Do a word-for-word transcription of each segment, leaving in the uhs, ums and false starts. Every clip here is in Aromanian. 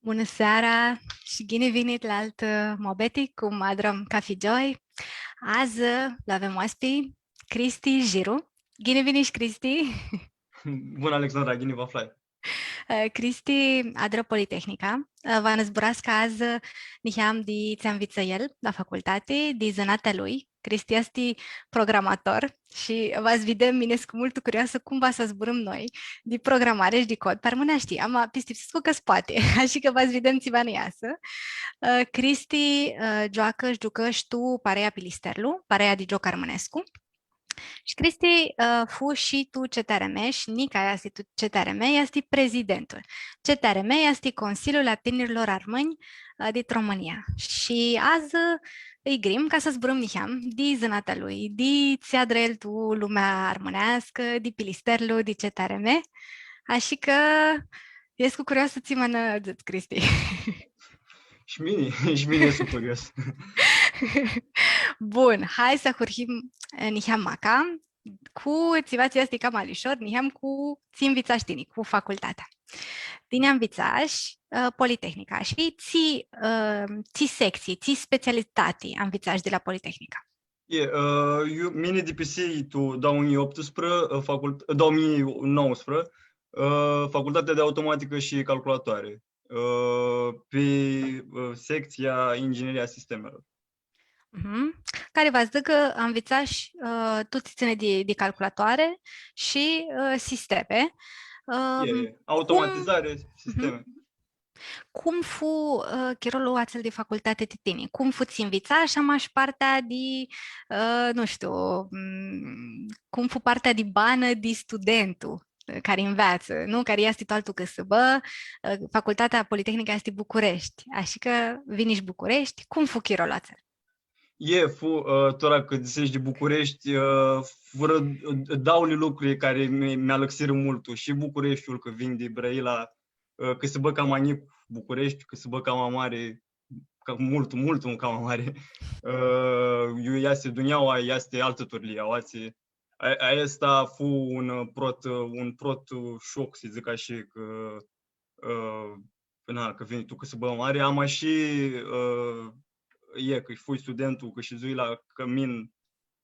Bunã seara shi ghini vinit la altã muabeti, cum adrãm cafi gioi. Adzã lu avem oaspi Cristi Jiru. Ghini vinish, Cristi! Bunã, Alexandra, ghini vã aflai! Ã, Cristi adrã Politehnica. Ã, va nã zburascã adzã niheam di tsi anvitsã el la facultati, di zãnatea lui. Cristi easti programator shi va s-videm, mini escu multu curioasã cum va s-zburãm noi di programari shi di cod pi armãneashti. Ama pistipsescu cã s-poati, ashi cã va s-videm tsi va nã easã. Ã, Cristi, ã, gioacã shi giucã shi tu pareia Pilisterlu, pareia di gioc armãnescu. Shi Cristi, ã, fu shi tu C T R M shi nica easti tu C T R M, easti prezidentul. C T R M easti Consiliul a Tinirlor Armãnj, ã, dit Romãnia. Shi adzã, ã, lji grim ca s-zburãm niheam di zãnatea lui, di tsi adrã el tu lumea armãneascã, di Pilisterlu, di C T R M. Ashi cã escu curioasã tsi ma nã dzãts, Cristi. Shi mini, shi mini escu curios. Bun, hai s-ahurhim, ã, niheam maca cu tsiva tsi easti cama lishor, niheam cu tsi nvitsash tini, cu facultatea. Tini anvitsash, ã, Politehnica shi tsi, ã, tsi sectsii, tsi specialitati anvitsash di la Politehnica? E, ã, eu, mini dipisii tu doauã njilji optsprã, ã, facult-, doauã njilji nouãsprã, ã, Facultatea de Automatică și Calculatoare. Ã, pi, ã, sectsia Ingineria Sistemelor. Mhm. Cari va s-dzãcã cã anvitsash, ã, tut tsi tsãni di, di calculatoare shi, ã, sisteme. Ã, e, cum, automatizare, sisteme. Mhm. Cum fu, ã, chirolu atsel di facultati ti tini? Cum fu tsi nvitsash, ama shi partea di, ã, nu shtiu, m, cum fu partea di banã di studentu, ã, cari nveatsã, nu? Cari easti tu altu cãsãbã, ã, facultatea Politehnica easti Bucureshti, ashi cã vinish Bucureshti, cum fu chirolu atsel? E, fu, ã, tora cã dzãsesh di Bucureshti, ã, furã, ã, dauli lucri cari mi, mi alãxirã multu. Shi Bucureshtiul, cã vin di Brãila, ã, cãsãbã cama njic, Bucureshti, cãsãbã cama mari, ca, multu, multu cama mari. Ã, iu easti dunjaua, easti altã turlii, aoatsi. A, aestã fu un, ã, prot, ã, un prot, ã, shoc, s-dzãc ashi, cã, ã, na, cã vini tu cãsãbã mari, ama shi, ã, e, cã fui studentu, cã shidzui la cãmin,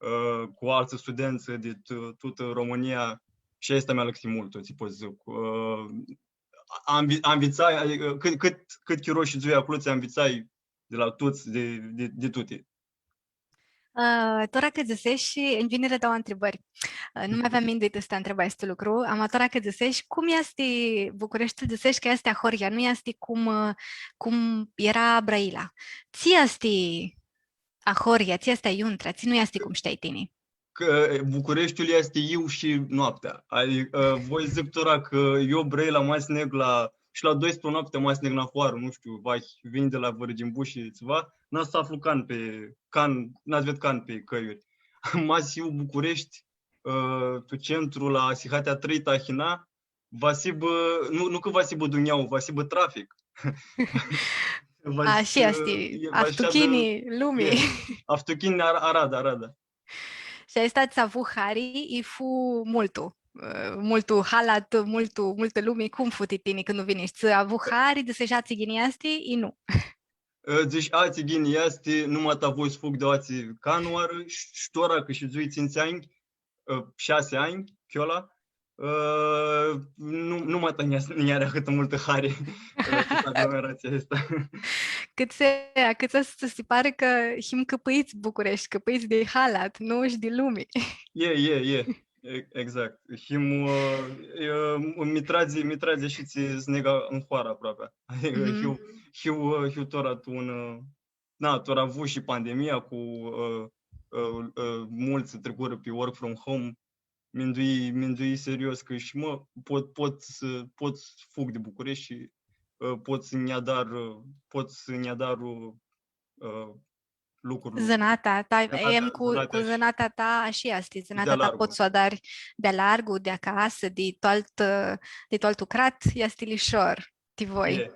ã, cu altsã studentsã di tu-, tutã Romãnia, shi aestã mi alãxi multu, tsi pot s-dzãc. Ã, anvi-, anvitsai, adicã, cãt, cãt, cãt chiro shidzui aclo, tsi anvitsai di la tuts, di, di, di tuti. Ã, tora cã dzãsesh, nj-vinirã dauã ntribãri. Ã, nu mi aveam minduitã s-ti ntreb aestu lucru, ama tora cã dzãsesh, cum easti Bucureshtiul, dzãsesh cã easti ahoryea, nu easti cum, ã, cum eara Brãila. Tsi easti ahoryea, tsi easti aiuntrea, tsi nu easti cum shteai tini? Cã Bucureshtiul easti iu shi noaptea. Adicã, ã, voi s-dzãc tora cã eu Brãila ma s-neg la, shi la doisprãdzatsi noaptea ma s-neg nafoarã, nu shtiu, va vin di la vãrã gimbushi tsiva, n-as aflu can pi, can, n-as ved can pi cãljuri. Ma s-hiu Bucureshti, ã, tu centru, la sihatea trei tahina, va s-hibã, nu, nu cã va s-hibã dunjaua, va s-hibã trafic. Va s-, ashi easti, e, va s-, aftuchini, lumi. E, aftuchini, ar-, aradã, aradã. Shi aestã tsi avu hari, i fu multu, ã, multu halat, multu, multã lumi. Cum fu ti tini cãndu vinish? Tsi avu hari, dzãsesh, atsi ghini easti, i nu? Ã, dzãsh, atsi ghini easti, numata voi s-fug di aoatsi canãoarã, sh-, sh-tora cã shidzui tsintsi anj, ã, shasi anj, chiola, ã, nu, nu ma ta nj-ari ahãtã multã hari, ã, tutã aglomeratsia aestã. Cãtse, cãtse s-, s-pari cã him cãpãits Bucureshti, cãpãits di halat, nu shi di lumi. E, e, e. E, exact. Him, ã, e, mi tradzi, mi tradzi shi tsi s-neg ãn hoarã aproapi. Adicã, mhm, hiu, hiu, ã, hiu tora tu un, ã, na, tora avu shi pandemia cu, ã, ã, ã, multsã tricurã pi work from home, mindui, mindui serios cã shi, mã, pot, pot s-, pot s-fug di Bucureshti shi, ã, pot s-nj-adar, ã, pot s-nj-adar, ã, lucrul. Zãnatea ta, zãnatea, em cu, zãnatea cu shi zãnatea ta, ashi easti, zãnatea ta pots s-u adari di alargu, di acasã, di tu alt, di tu altu crat, easti lishor. Ti voi. E,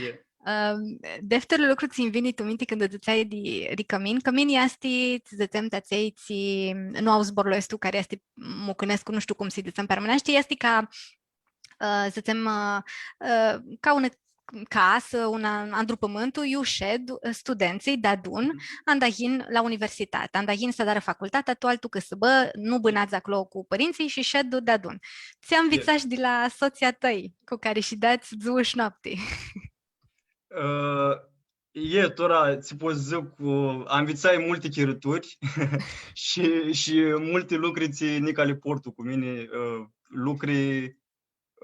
e. Ãm, deftirlu lucru tsi-nj vini tu minti cãndu dzãtseai di, di cãmin. Cãmin easti, tsi dzãtsem, ti atselj tsi nu au zborlu aestu cari easti mucãnescu, nu shtiu cum s-dzãtsem pi armãneashti, easti ca, ã, dzãtsem, ã, ã, ca unã casã, un an-, andrupãmãntu, iu shed, ã, studentsãlj deadun, mhm, anda yin la universitati, anda yin s-adarã facultatea, tu altu cãsãbã, nu bãnadz aclo cu pãrintsãlj shi shed deadun. Tsi anvitsash di la sotslji a tãi, cu cari shideats dzuã shi noapti? Ã, e, tora, tsi pot s-dzãc, cu, anvitsai multi chirãturi shi, shi multi lucri tsi nica li portu cu mini, ã, lucri,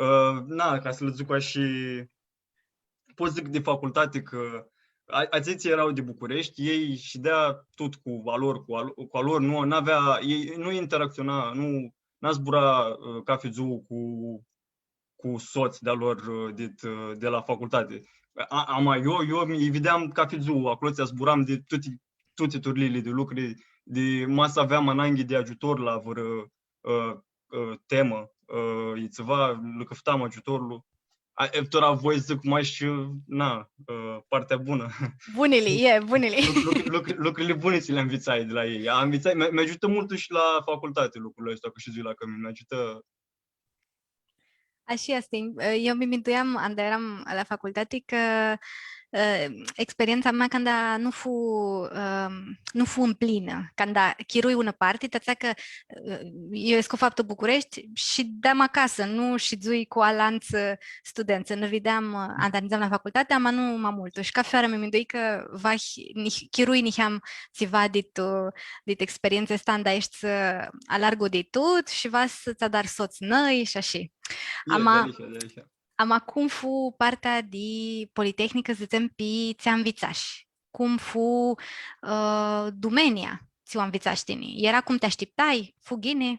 ã, na, ca s-lã dzãc ashi, pot s-dzãc di facultati cã a-, atselj tsi eara di Bucureshti, elj shidea tut cu a lor, cu a lo-, cu a lor, nu, n-avea, elj nu interacționa, nu, n-zbura, ã, cafi dzuã cu, cu sots di-a lor, ã, dit, ã, di la facultati. A-, ama eu, eu lji videam cafi dzuã, aclo tsi zburam di tuti, tuti turliili di lucri, di ma s-aveam ananghi di agiutor la vãrã, ã, ã, temã, ã, i tsiva, lã cãftam agiutorlu. A, e, tora voi s-dzãc mash, ã, na, ã, partea bunã. Bunili, e, bunili. Luc-, luc-, luc-, lucrili buni tsi li anvitsai di la elj. Anvitsai, mi, mi agiutã multu shi la facultati lucrul aestu, cã shidzui la cãmin, mi agiutã. Ashi easti. Eu mi minduiam, anda eram la facultati, cã, ã, experientsa mea canda nu fu, ã, nu fu mplinã, canda chirui unã parti, ti atsea cã, ã, eu escu faptu Bucureshti, shideam acasã, nu shidzui cu alantsã studentsã, nã videam, ã, anda nidzeam la facultati, ama nu ma multu. Shi cafi oarã mi mindui cã va hi-, nich-, chirui niheam tsiva dit, ã, dit experientsa aestã, anda eshti, ã, alargu di tut shi va s-tsã adari sots nãi shi ashi. E, ama, dealihea, dealihea. Ama cum fu partea di Politehnicã, dzãtsem, pi tsi anvitsash? Cum fu, ã, dumenia tsi u anvitsash tini? Eara cum ti ashtiptai? Fu ghini?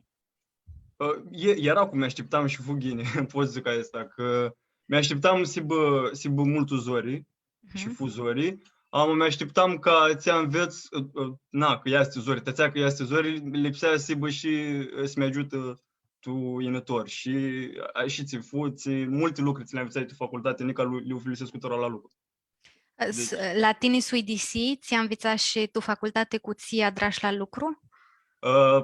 Ã, e, eara cum mi ashtiptam shi fu ghini, pot s-dzãc aestã, cã mi ashtiptam s-hibã, s-hibã multu zori, shi, mhm, fu zori, ama mi ashtiptam ca tsi anvets, ã, ã, na, cã easti zori, ti atsea cã easti zori, lipsea s-hibã shi, ã, s-mi agiutã tu yinitor. Shi, a, shi tsi fu, tsi, multi lucri tsi li anvitsai tu facultati, nica lu-, li ufilisescu tora la lucru. Ã, s-, deci, la tini s-uidisi tsi anvitsash tu facultati cu tsi adrash la lucru? Ã,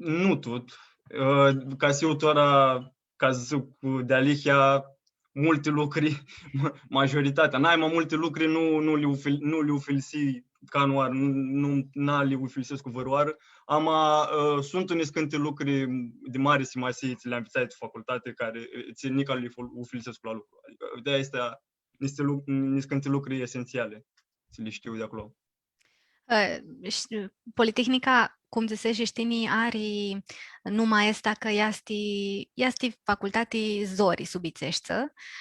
nu tut. Ã, ca s-hiu tora, ca s-dzãc, dealihea, multi lucri, ma-, majoritatea, nai ma multi lucri nu, nu li ufil-, nu li ufilisii canãoarã, nu, nu, na li ufilisescu vãrãoarã. Ama, ã, suntu niscãnti lucri di mari simasii tsi li anvitsai tu facultati, cari, ã, tsi nica li ufil-, ufilisescu la lucru. Adicã, di-aia easti nisti lu-, niscãnti lucri esentsiali, tsi li shtiu di aclo. Ã, sh-, Politehnica, cum dzãseshi shi tini, ari numa aestã cã easti, easti facultati zori s-u bitiseashti.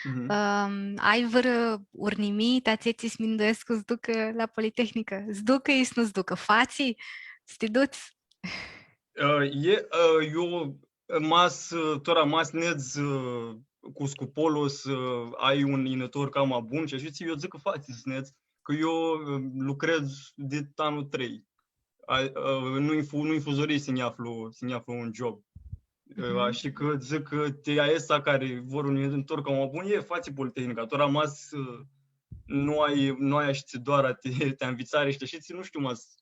Mhm. Ãm, ai vãrã urnimii, ti atselj tsi s-minduescu s-ducã la Politehnicã? S-ducã i s-nu s-ducã? Fatsi? S-ti duts? Ã, e, ã, eu Ma s-, tora, ma s-nedz, ã, cu scupolu s-ai un yinitor cama bun shi ashi, eu dzãc cã fatsi s-nedz, cã eu, ã, lucredz di anlu trei. A, ã, nu-nj fu, nu-nj fu zori s-nj-aflu, s-nj-aflu un job. Ã, mhm. Ashi cã dzãc cã ti aeshti cari vor un yinitor cama bun, e, fatsi Politehnica. Tora ma s-, ã, nu ai, nu ai ashi tsi doarã ti, ti anvitsari shi ashi, tsi nu shtiu, ma s-,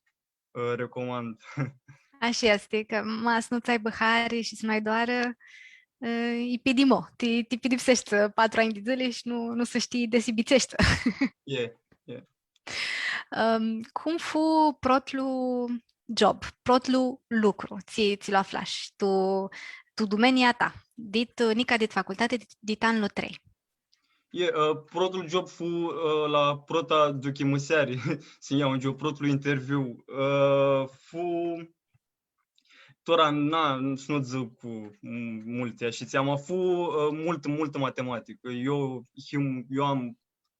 ã, recomand. Ashi easti, cã ma s-nu tsã aibã hari shi s-nu ai doarã, ã, e pidimo. Ti, ti pidipseshti patru anj di dzãli shi nu, nu s-shtii desi bitiseashti. E, e. Ãm, cum fu protlu job, protlu lucru, tsi, tsi lu aflash tu, tu dumenia ta, dit, nica dit facultati, dit, dit anlu trei? E, ã, protlu job fu, ã, la prota duchimãseari, s-nj-ljau un job, protlu interviu, ã, fu, tora, na, s-nu dzãc cu, m-, multi, ashi, ama fu, ã, multã, multã matematicã. Eu, him-, eu am,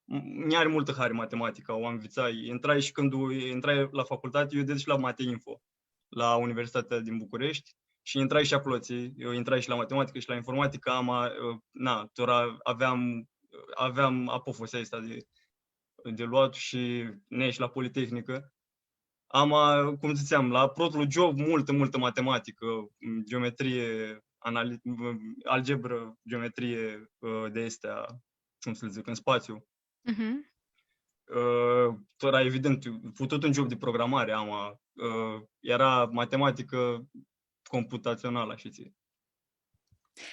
m-, nj-ari multã hari matematica, u anvitsai, intrai shi cãndu intrai la facultati, eu ded shi la Mateinfo, la Universitatea din București, shi intrai shi aclo, tsi, eu intrai shi la matematicã shi la informaticã, ama, ã, na, tora aveam, aveam apofasea aestã di, di luat shi nai shi la Politehnicã. Ama, cum dzãtseam, la protlu job, multã, multã matematicã, geometrie, anali-, algebrã, geometrie, ã, di aesti, cum s-dzãc, în spațiu. Mhm. Ã, tora, evident, fu tut un job di programari, ama, ã, eara matematicã computaționalã, shtii?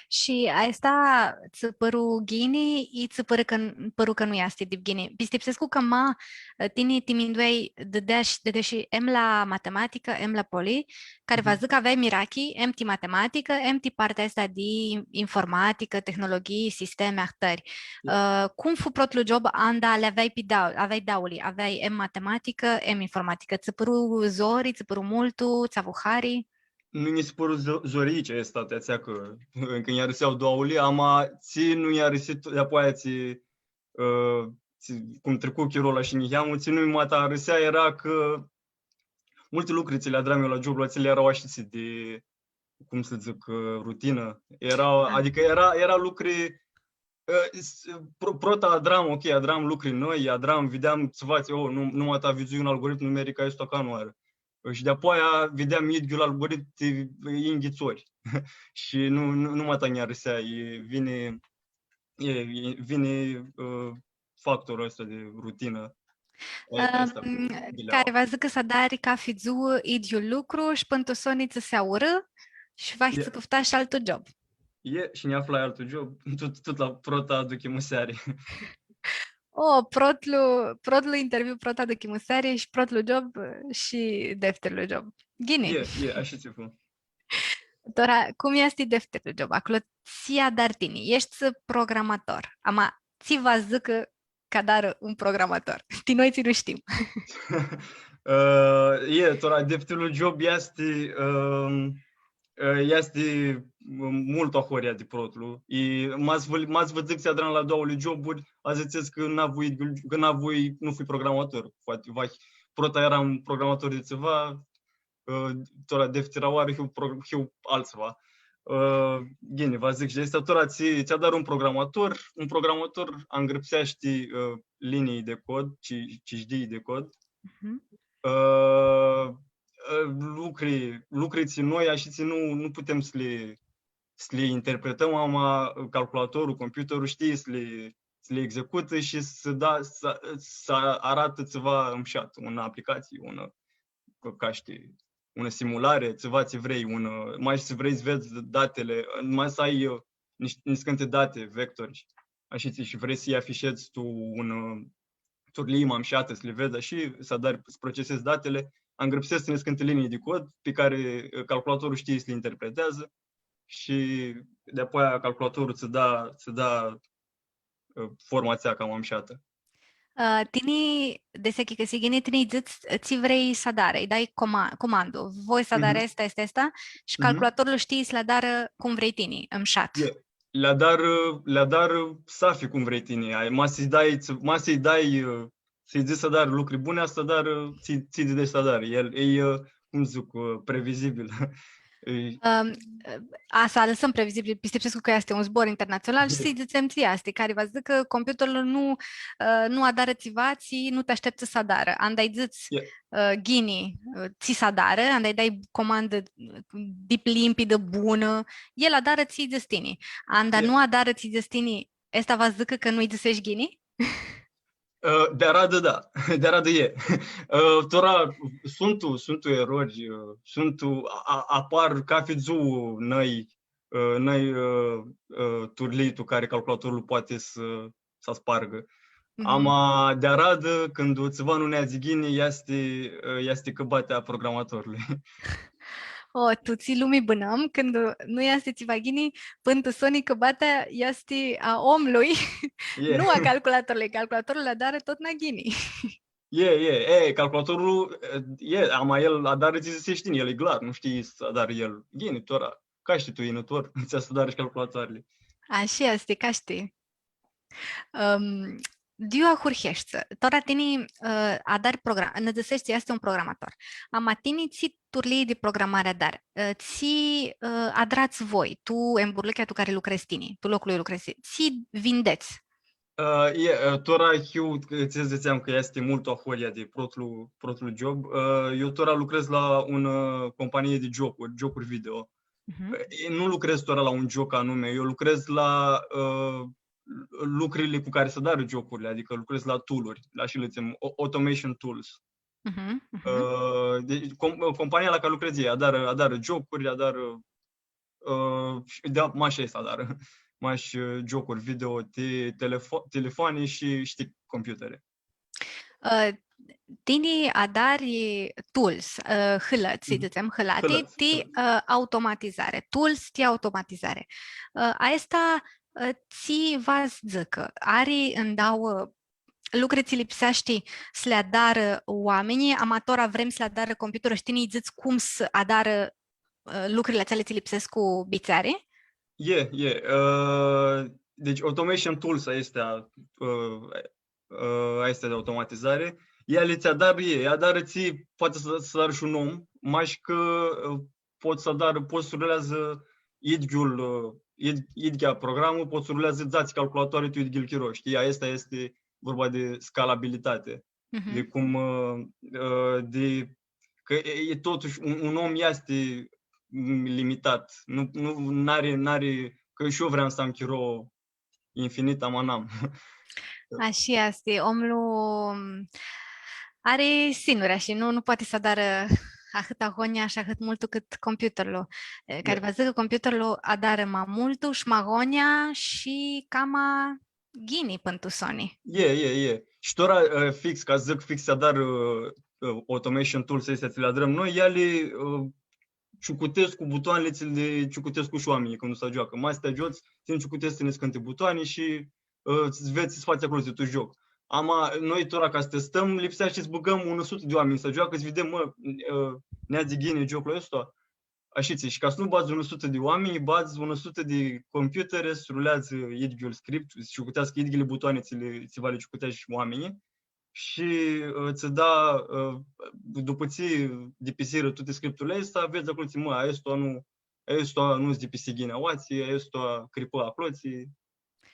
Shi aestã tsã pãru ghini, i tsã pãru cã, pãru cã nu easti dip ghini. Pistipsescu cã ma, ã, tini ti mindueai di deash, di deash em la matematicã, em la poli, cari va dzãc cã aveai mirachi, em ti matematicã, em ti partea aestã di informaticã, tehnologhii, sistemi, ahtãri. Ã, cum fu protlu job, anda li aveai pi dau-, aveai dauli, aveai em matematicã, em informaticã? Tsã pãru zori, tsã pãru multu, tsã avu hari? Nu nji si pãru zo-, zori aestã, ti atsea cã ncã nj-arãsea dauli, ama tsi nu nj-arãsi, dapoaia tsi, ã, tsi, cum tricu chirolu shi niheamã, tsi nu ma ta arãsea, eara cã multi lucri tsi li adram eu la job, tsi li eara ashitsi di, cum s-dzãc, ã, rutinã. Eara, adicã eara, eara lucri, ã, s-, pro-, prota adram, ok, adram lucri noi, adram, videam tsiva, tsi, oh, nu, nu ma ta vidzui un algoritm numeric aestu canãoarã. Shi di-apoaia videam idyiul algoritm ti yinghits ori. Shi nu, nu, nu ma ta nj-arãsea, e, vini, e, e, vini, ã, factorlu aestu di rutinã. E, aestã, cari va dzãcã s-adari cafi dzuã idyiul lucru shi pãn tu soni tsã s-aurã shi va s-cãftash altu job. E, shi nj-aflai altu job, tut, tut la prota aduchimuseari. O, protlu, protlu interviu, prota aduchimuseari shi protlu job, ã, shi deftirlu job. Ghini. E, e, ashitsi fu. Tora, cum easti deftirlu job? Aclo tsi adari tini? Eshti programator. Ama, tsi va dzãcã cã adarã un programator? Ti noi tsi nu shtim. Ã, e, tora, deftirlu job easti, ã, ã, easti multu ahoryea di protlu. I ma s-vã, ma s-vã dzãc tsi adram la dauli joburi, va dzãtsets cã n-avui, cã n-avui, nu fui programator. Poati, va, prota eram programator di tsiva, ã, tora deftira oarã hiu pro-, hiu altsiva. Ã, ghini, va dzãc shi aestã, tora tsi, tsi adarã un programator, un programator angrãpseashti, ã, linii di cod, ci-, cincidi di cod. Mhm. Ã, ã, lucri, lucri tsi noi, ashitsi nu, nu putem s-li, s-li interpretãm, ama calculatorlu, computerlu shtii s-li, s-li executã shi s-da, s-, s-aratã tsiva mshat, unã aplicatsii, unã, ca shtii, unã simulari, tsiva tsi vrei, unã, ma s-vrei s-vedz datili, ma s-ai, ã, nis-, niscãnti dati, vectori, ashitsi, shi vrei s-lji afishedz tu unã, ã, turlii ma mshatã, s-li vedz, shi s-adari, s-procesezi datili, angrãpseshti niscãnti linii di cod pi cari, ã, calculatorlu shtii s-li interpreteadzã shi di-apoia calculatorlu tsã da, tsã da, ã, forma atsea cama mshatã. Ã, tini, desi achicãsii ghini, tini lji dzãts tsi vrei s-adarã, lji dai coma-, comandu, voi s-adarã aestã, aestã, aestã, shi calculatorlu shtii s-li adarã cum vrei tini, mshat. E, li adarã, li adarã safi cum vrei tini. Ai, ma s-lji dai, ma s-lji dai, ã, s-lji dzãts s-adarã lucri buni, va s-adarã, tsi, tsi lji dzãts s-adarã. El, e, ã, cum dzãc, ã, previzibil. E, ãm, a, s-alãsãm previzibil, pistipsescu cã easti un zbor internatsional shi s-lji dzãtsem tsi easti, cari va dzãcã cã computerlu nu, ã, nu adarã tsiva tsi nu ti ashteptsã s-adarã. Anda lji dzãts, ã, ghini, ã, tsi s-adarã, anda lji dai comandã, ã, dip limpidã, bunã, el adarã tsi lji dzãts tini. Anda nu adarã tsi lji dzãts tini, aestã va dzãcã cã nu lji dzãseshi ghini? Ã, di aradã, da. Di aradã e. Ã, tora, suntu, suntu erori, ã, suntu, a, a, apar cafi dzuã nai, ã, nai, ã, ã, turlii tu cari calculatorlu poati s-, s-aspargã. Mhm. Ama di aradã, cãndu tsiva nu neadzi ghini, easti, ã, easti cãbatea a programatorlui. O, tu tsi lumi bãnãm, cãndu nu easti tsiva ghini, pãn tu soni cãbatea easti a omlui, nu a calculatorlui. Calculatorlu adarã totna ghini. E, e, e, calculatorlu, e, ama el adarã tsi dzãseshi tini, el e glar, nu shtii s-adarã el ghini, tora, ca shtii tu yinitor, tsi s-adarã shi calculatoarli. Ashi easti, ca shtii. Ãm, di iu ahurheshti? Tora tini, ã, adari program-, nã dzãseshi tsi easti un programator. Ama tini tsi turlii di programari adari? Ã, tsi, ã, adrats voi, tu, em burluchea tu cari lucredz tini, tu loclu iu lucredz, tsi vindets? Ã, e, ã, tora hiu, tsi dzãtseam cã easti multu ahoryea di protlu, protlu job. Ã, eu tora lucredz la unã, ã, companie di giocuri, giocuri video. Mhm. Ã, e, nu lucredz tora la un joc anume, eu lucredz la, ã, lucrili cu cari s-adarã giocurli, adicã lucredz la tool-uri, la shi lã dzãtsem o-, automation tools. Mhm, mhm. Ã, deci, com-, compania la cari lucredz ei, adarã, adarã giocuri, adarã ã, shi di-, mash aestã adarã. Mash, ã, giocuri video ti telefo-, telefoani shi, shi ti computere. Ã, tini adari tools, ã, hãlãts, s-dzãtsem, hãlati, hãlãts, ti, hãlãts. Ã, automatizari. Tools ti automatizari. Ã, aestã, ã, tsi va s-dzãcã, ari ndauã lucri tsi lipseashti s-li adarã oaminjlji, ama tora vrem s-li adarã computerlu shi tini lji dzãts cum s-adarã, ã, lucrili atseali tsi lipsescu cu bitseari? E, e. Ã, deci automation tools aestea, ã, ã, aestea di automatizari, eali tsi adarã, e, adarã tsi poati s-, s-adarã shi un om, mash cã, ã, pot s-adarã, pot s-ruleadzã idyiul, ã, id-, idghea programã, pot s-ruleadzã dzatsi calculatoari tu idghiul chiro, shtii? Aestã easti vorba di scalabilitate. Mhm. Di cum, ã, ã, di, cã e, e totushi un, un om easti, mm, limitat. Nu, nu, n-ari, n-ari, cã shi eu vream s-am chiro infinit, ama n-am. Ashi easti, omlu, mm, ari sinuri, ashi, nu, nu poati s-adarã ahãt agonja shi ahãt multu cãt computerlu. E, cari va s-dzãcã cã computerlu adarã ma multu shi ma agonja shi cama ghini pãn tu soni. E, e, e. Shi tora, ã, fix, ca s-dzãc, fix s-adarã, ã, ã, automation tools aesti tsi li adrãm noi, eali, ã, ciucutescu butoanili tsi li ciucutescu shi oaminjlji cãndu s-agioacã. Ma s-ti agiots, tini ciucutescu niscãnti butoani shi, ã, s-vedz tsi s-fatsi aclo tu joc. Ama noi tora ca s-testãm, lipseashti s-bãgãm unã sutã di oaminj s-agioacã, s-videm, mã, ã, neadzi ghini gioclu aestu. Ashitsi, shi ca s-nu badz unã sutã di oaminj, badz unã sutã di computere, s-ruleadzã idghiul script, s-ciucuteascã idghili butoani tsi li, tsi va li ciucuteascã shi oaminjlji. Shi, ã, tsã da, ã, dupã tsi dipisirã tuti scripturli aesti, vedz aclo, tsi, mã, aestu nu, aestu nu s-dipisi ghini aoatsi, aestu cripã aclo, tsi,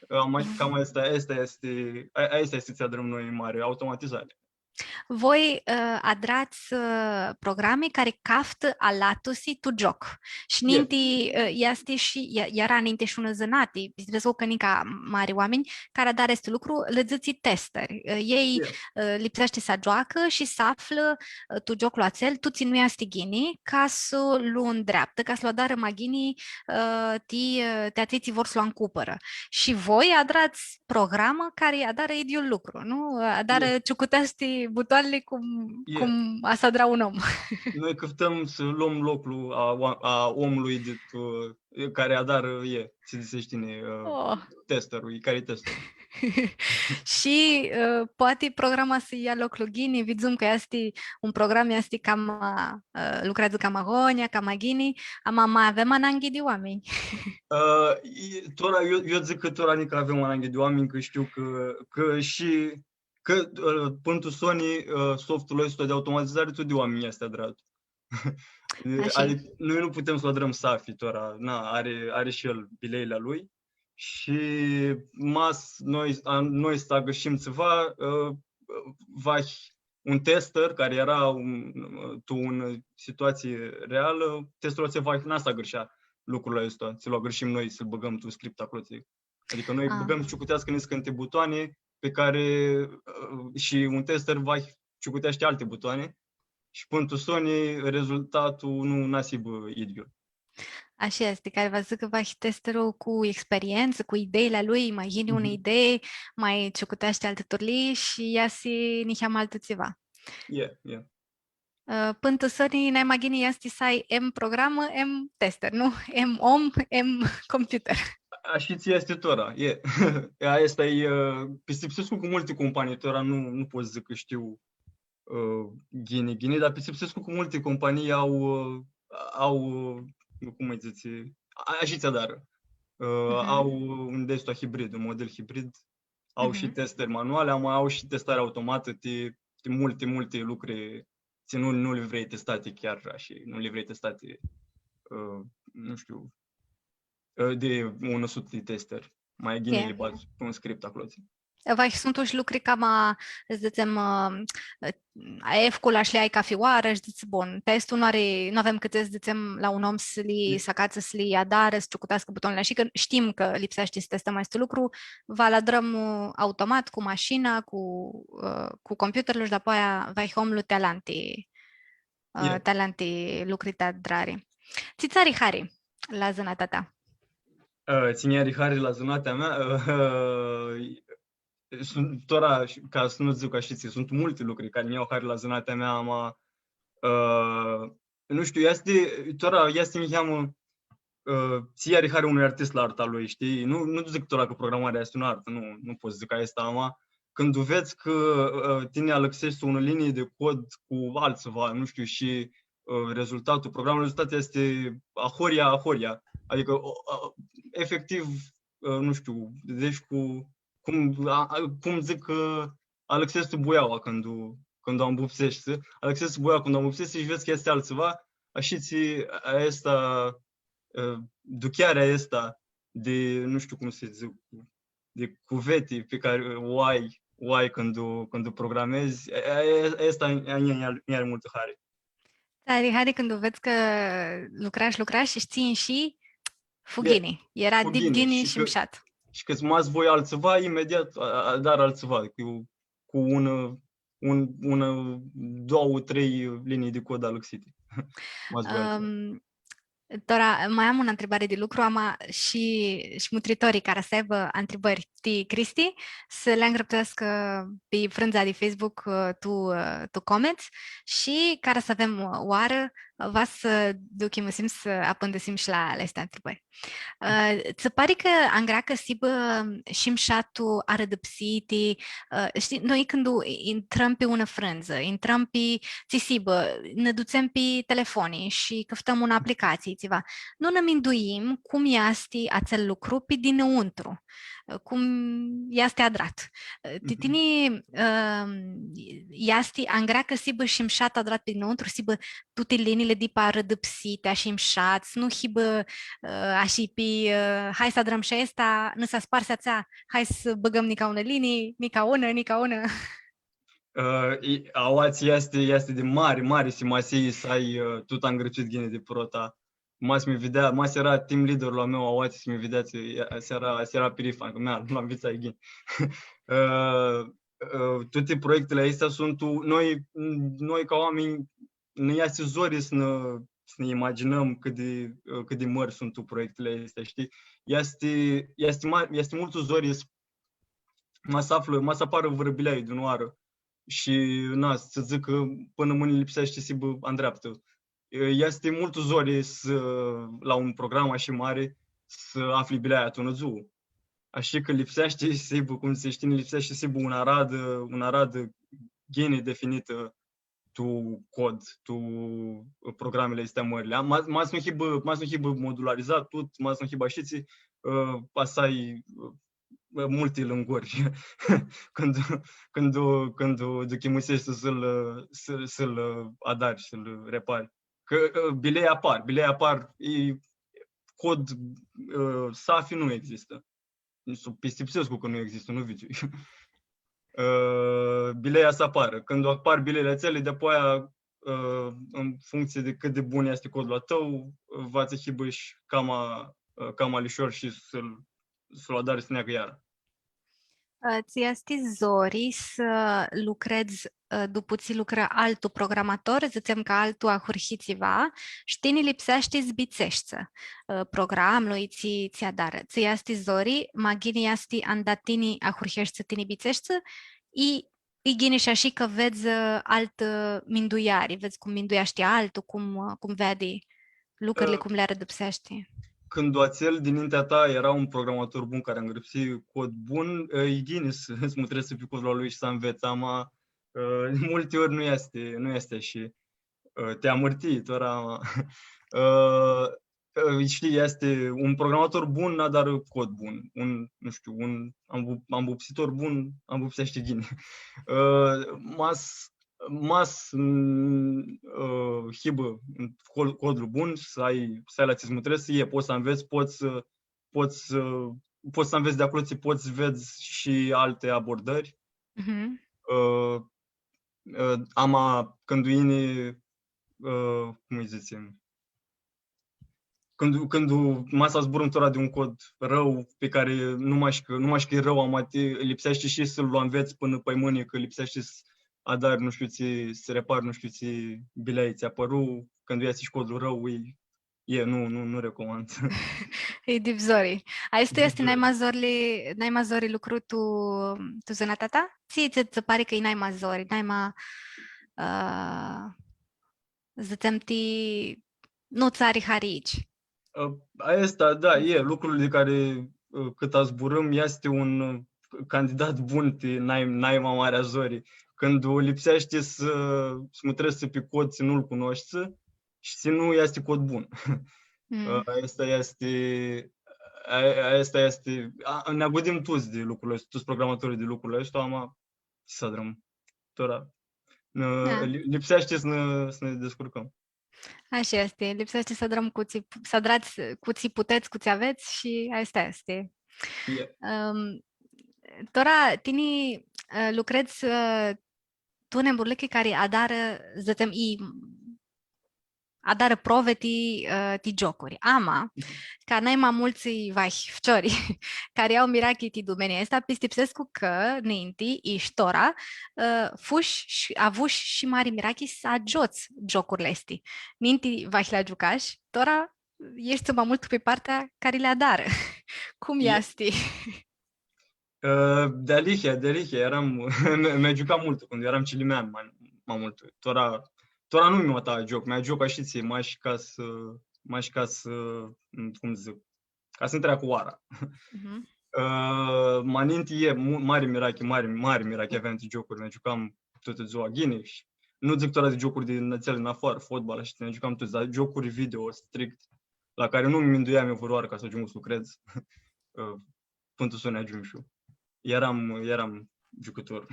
ã, ma, cam aestã, aestã easti, a-, aestã easti tsi adrãm noi mari, automatizari. Voi, ã, adrats, ã, programi cari caftã alatusi tu gioc. Shi ninti, ã, easti shi, e-, eara ninti shi unã zãnati, vedz cã nica mari oaminj, cari adarã aestu lucru, lã dzãtsi testeri. Ã, elj, ã, lipseashti s-agioacã shi s-aflã, ã, tu gioclu atsel, tu tsi nu easti ghini, ca s-lu ndreaptã, ca s-lu adarã ma ghini, ã, ti, ã, ti atselj tsi vor s-lu ancupãrã. Shi voi adrats programã cari adarã idyiul lucru, nu? Adarã, ciucuteashti butoanili cum, cum va s-adra un om. Noi cãftãm s-lom loclu a oa-, a omlui di tu, cari adarã, e, tsi dzãsesh tini, ã, testerlu, cari e testerlu. Shi, ã, poati programa s-lja loclu ghini, vidzum cã easti un program, easti cama, ã, lucreadzã cama agonja, cama ghini, ama ma avem ananghi di oaminj. Ã, e, tora, eu, eu dzãc cã tora nica avem ananghi di oaminj, cã shtiu cã, cã shi, cã, ã, pãn tu soni, ã, softul aestu di automatizari, tut di oaminj easti adrat. Ashi. Adicã, noi nu putem s-lu adrãm safi, tora, na, ari, ari shi el bileili a lui. Shi ma s-, noi, a, noi s-agãrshim tsiva, ã, va un tester cari eara un, tu unã situatsii realã, testerlu atsel va, n-va s-agãrshea lucrul aestu, tsi lu agãrshim noi, s-lu bãgãm tu script aclo, tsi-, adicã noi bãgãm s-ciucuteascã niscãnti butoani pi cari, ã, shi un tester va ciucuteashti alti butoani shi pãn tu soni rezultatul nu, n-va s-hibã idyiul. Ashi easti, cari va s-dzãcã cã va hii testerlu cu experientsã, cu ideili a lui, ma yini unã idei, ma ciucuteashti altã turlii shi easi niheamã altu tsiva. E, e. Ã, pãn tu soni, nai ma ghini easti s-ai em programã, em tester, nu? Em om, em computer. Ashitsi easti tora, e. Aestã e, ã, pistipsescu cã multi companii tora nu, nu pot s-dzãcã cã shtiu ã, ghini, ghini, dar pistipsescu cã multi companii au, ã, au, ã, cum lji dzãtsi, a-, ashi tsi adarã. Ã, au un di aestu hibrid, un model hibrid, au shi testeri manuali, ama au shi testare automatã, ti, ti multi, multi lucri, tsi nu, nu li vrei testati chiar ashi, nu li vrei testati, ã, nu shtiu, ã, di unã sutã di testeri. Ma ghini li badz un script aclo, tsi. Vahi suntu shi lucri cama, s-dzãtsem, ã, efcul ashi li ai cafi oarã shi dzãts, bun, testul nu ari, nu avem cãtse s-dzãtsem la un om s-li, s-acatsã s-li adarã, s-ciucuteascã butonili, ashi cã shtim cã lipseashti s-testãm aestu lucru, va lu adrãm, ã, automat, cu mashina, cu, ã, cu computerlu shi dapoaia vahi omlu ti alanti, ã, ti alanti lucri ti adrari. Tsi tsã ari hari. la zãnatea ta? Ã, tsi nj-ari hari la zãnatea mea, ã, suntu, tora, ca s-nu dzãc ashi, tsi, suntu multi lucri cari nj-au hari la zãnatea mea, ama, ã, nu shtiu, easti, tora, easti niheamã, ã, tsi ari hari unui artist la arta lui, shtii? Nu, nu dzãc tora cã programarea easti unã artã, nu, nu pot s-dzãc aestã, ama cãndu vedz cã, ã, tini alãxeshti unã linii di cod cu altsiva, nu shtiu, shi, ã, rezultatul, programul rezultat easti ahoryea, ahoryea. Adicã, o, a, efectiv, ã, nu shtiu, deci cu, cum, a, a, cum dzãc cã alãxeshti buiaua cãndu, cãndu u ambupseshti, alãxeshti buiaua cãndu u ambupseshti shi vedz cã easti altsiva, ashi tsi, aestã, ã, duchearea aestã di, nu shtiu cum s-dzãc, di cuveti pi cari u ai, u ai cãndu, cãndu programezi, a, a, aestã nj-ari, nj-ari multu hari. Ari hari cãndu vedz cã lucrash, lucrash shi tsi inshi, fu ghini. Era dip ghini shi mushat. Shi cã ma s-voi altsiva, imediat, a, a, adar altsiva, cu, cu unã, un, unã, doauã, trei linii di cod alãxiti. Ma s-voi altsiva. Tora, ma am unã ntribari di lucru, ama shi, shi mutritorlji cara s-aibã ntribãri ti Cristi, s-li ngrãpseascã pi frãndza di Facebook, ã, tu, ã, tu comments, shi cara s-avem oarã, va s-duchimãsim s-apãndãsim shi la, la aesti ntribãri. Ã, tsã pari cã angreacã s-hibã shi mshatu arãdãpsiti, ã, shtii, noi cãndu intrãm pi unã frãndzã, intrãm pi tsi s-hibã, nã dutsem pi telefoni shi cãftãm unã aplicatsii, tsiva. Nu nã minduim cum easti atsel lucru pi dinãuntru, cum easti adrat. Ti tini, ãm, easti angreacã s-hibã shi mshat adrat pi dinãuntru, s-hibã tuti liniili dip arãdãpsiti, ashi mshat, s-nu hibã, ã, ashi pi, ã, hai s-adrãm shi aestã, nã s-asparsi atsea, hai s-bãgãm nica unã linii, nica unã, nica unã. Ã, i, aoatsi easti, easti di mari, mari simasii s-ai, ã, tut angrãpsit ghini di prota. Ma s-mi videa, ma s-eara team leaderlu a meu aoatsi, s-mi videa, tsi, ea, s-eara, s-eara pirifan, cã mea, lu anvitsai ghini. Ã, ã, tuti proiectili aesti suntu, noi, noi ca oaminj, nã easti zori s-nã, s-nã imaginãm cãt di, ã, cãt di mãri suntu proiectili aesti, shtii? Easti, easti ma-, easti multu zori s-, ma s-aflã, ma s-aparã vãrã bileai di unã oarã. Shi, na, s-dzãc cã pãnã mãni lipseashti s-hibã andreaptã. Easti multu zori s-, la un program ashi mari, s-afli bileaia tu unã dzuã. Ashi cã lipseashti s-hibã, cum s-shtii, lipseashti s-hibã unã aradã, unã aradã ghini definitã tu cod, tu programili aesti mãrli. Ma, ma s-nu hibã, ma s-nu hibã modularizat tut, ma s-nu hibã ashitsi, ã, va s-ai, ã, multi lãnguri cãndu, cãndu, cãndu duchimãseshti s-lu, s-, s-lu adari, s-lu repari. Cã, ã, bilei apar, bilei apar, e cod, ã, safi nu existã. Nu shtiu, pistipsescu cã nu existã, nu vidzui. Ã, bileia s-aparã. Cãndu apar bileili atseali, di-apoia, ã, în funcție de cât de bun easti codlu a tãu, va tsã hibã shi cama, ã, cama lishor shi s-lu, s-lu adari s-neagã iara. Ã, tsi easti zori s-lucredz, ã, dupu tsi lucrã altu programator, dzãtsem cã altu ahurhi tsiva, shi tini lipseashti s-bitseshti, ã, programlu, i tsi, tsi adarã. Tsi easti zori, ma ghini easti anda tini ahurheshti, tini bitseshti, i, i ghini shi ashi cã vedz, ã, altã, ã, minduiari, vedz cum mindueashti altu, cum, ã, cum veadi lucrili, ã, cum li arãdãpseashti. Cãndu atsel dinintea ta eara un programator bun cari angrãpsi cod bun, ã, e ghini s-, s-mutrescu pi codlu a lui shi s-anvets, ama, ã, multi ori nu easti, nu easti ashi. Ã, ti amãrtii, tora, ama, ã, ã, shtii, easti un programator bun, adarã cod bun. Un, nu shtiu, un ambu-, ambupsitor bun, ambupseashti ghini. Ã, ma s-, ma s-, mm, ã, hibã cod-, codlu bun, s-ai, s-ai la tsi s-mutrescu, e, pots s-anvets, pots, ã, pots, ã, pots s-anvets di aclo, tsi pots s-vedz shi alti abordãri. Mhm. Ã, ã, ama cãndu yini, ã, cum lji dzãtsem? Cãndu, cãndu ma s-zburãm tora di un cod rãu, pi cari nu mash cã, nu mash cã e rãu, ama ti lipseashti shi s-lu anvets pãnã pi mãni, cã lipseashti s-adari nu shtiu tsi, s-repari nu shtiu tsi bileai tsi apãru, cãndu easti shi codlu rãu, e, e, nu, nu, nu recomand. E dip zori. Aestu easti naima zorli, naima zori lucru tu, tu zãnãtatea ta? Tsi, tsi, tsã pari cã e naima zori, naima, ã, dzãtsem, ti, nu tsã ari hari aici. Ã, aestã, da, e, lucrul di cari, ã, cãt zburãm, easti un, ã, candidat bun ti nai-, naima marea zori. Cãndu lipseashti s-, s-mutreshtsã pi cod, tsi nu-l cunoshti, shi tsi nu easti cod bun. Mm. Ã, aestã easti, a, aestã easti, a, nã agudim tuts di lucrul aestu, tuts programatorlji di lucrul aestu, ama, tsi s-adrãm. Tora, nã, da, li-, lipseashti s-nã, s-nã discurcãm. Ashi easti, lipseashti s-adrãm cu tsi, s-adrats cu tsi putets, cu tsi avets shi aestã easti. Yeah. Ãm, tora, tini, ã, lucredz, ã, tu unã burlichi cari adarã, dzãtsem, i, adarã provi ti, ã, ti giocuri. Ama, ca nai ma multsã vahi ficiori cari au mirachi ti dumenia aestã, pistipsescu cã ninti, i sh-tora, ã, fush sh-, avush shi mari mirachi s-agiots giocurli aesti. Ninti vahi li agiucash, tora eshti ma multu pi partea cari li adarã. Cum easti? Ã, dealihea, dealihea, earam, mi, mi agiucam multu cãndu earam cilimean, ma, ma multu. Tora, tora nu mi mata gioc, mi agioc ashitsi, mash ca s-, mash ca s-, cum dzãc, ca s-nji treacã oara. Mhm. Ã, ma ninti e, mu-, mari mirachi, mari, mari mirachi aveam ti giocuri, mi agiucam tutã dzua ghini shi nu dzãc tora di giocuri di atseali din afarã, fotbal shi, mi agiucam tuts, dar giocuri video strict, la cari nu mi minduiam eu vãrãoarã ca s-agiungu s-lucredz. Ã, pãnã tu soni agiumshu. Earam, earam giucãtor.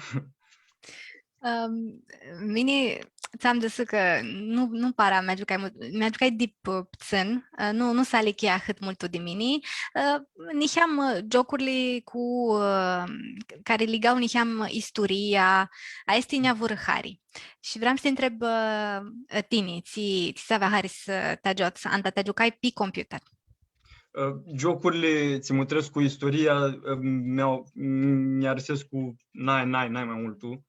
Ãm, mini, tsã am dzãsã cã nu, nu para mi agiucai multu, mi agiucai dip, ã, ptsãn, ã, nu, nu s-alichea ahãt multu di mini, ã, niheam, ã, giocurli cu, ã, cari ligau niheam isturia, aesti nj-avurã hari. Shi vream s-ti ntreb, ã, tini, tsi, tsi ts-avea hari s-ti agiots, anda ti agiucai pi computer? Ã, giocurli tsi mutrescu cu isturia, ã, mi-au, mi-arisescu nai, nai, nai ma multu.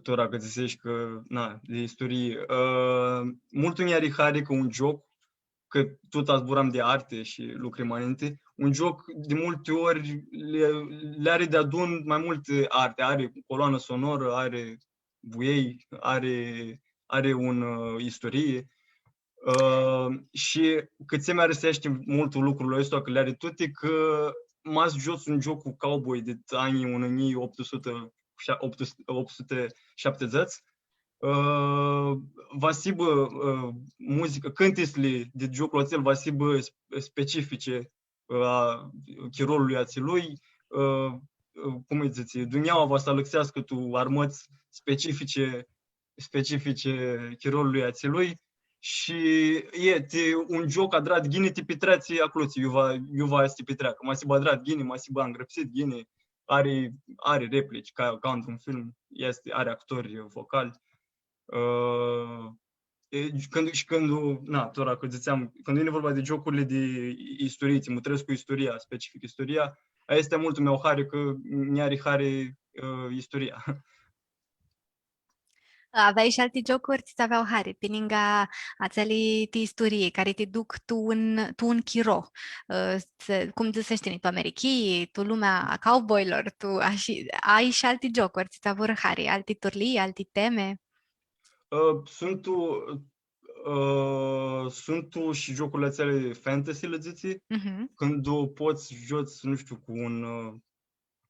Tora cã dzãsesh cã, na, di isturii. Ã, multu nj-ari hari cã un gioc, cã tut zburam di arti shi lucri ma ninti, un gioc di multi ori li, li ari deadun ma multi arti, ari coloanã sonorã, ari vuei, ari, ari un, ã, isturii. Ã, shi cãtse mi ariseashti multu lucrul aestu, cã li ari tuti, cã ma s-giots un gioc cu cowboy di anjlji unã njilji optu suti, optu suti, optu suti shaptidzãts, ã, va s-hibã, ã, muzicã, cãntitsli di gioclu atsel va s-hibã sp-, specifice, ã, chirolului atsilui, ã, ã, cum lji dzãtsi, dunjaua va s-alãxeascã tu armãts specifice, specifice chirolului atsilui shi e, ti, un gioc adrat ghini ti pitreatsi aclotsi, iu va, iu va s-ti pitreacã. Ma s-hibã adrat ghini, ma s-hibã angrãpsit ghini, ari, ari replici, ca, ca într-un film, easti, ari actori vocali. Ã, e, cãndu, shi cãndu, na, tora cã dzãtseam, cãndu vini vorba di giocurli di i-, isturii, tsi mutrescu isturia, specific isturia, aestã multu mi-au hari, cã nj-ari hari, ã, isturia. Aveai shi alti giocuri tsi ts-aveau hari, pi ningã atseali ti isturii, cari ti duc tu un, tu un chiro, ã, s-, cum dzãsesh tini, tu Americhii, tu lumea a cowboylor, tu, ashi, ai shi alti giocuri tsi ts-avurã hari, alti turlii, alti temi? Ã, suntu, ã, suntu shi giocurli atseali fantasy, li dzãtsi, mhm, cãndu pots s-giots, nu shtiu, cu un, ã,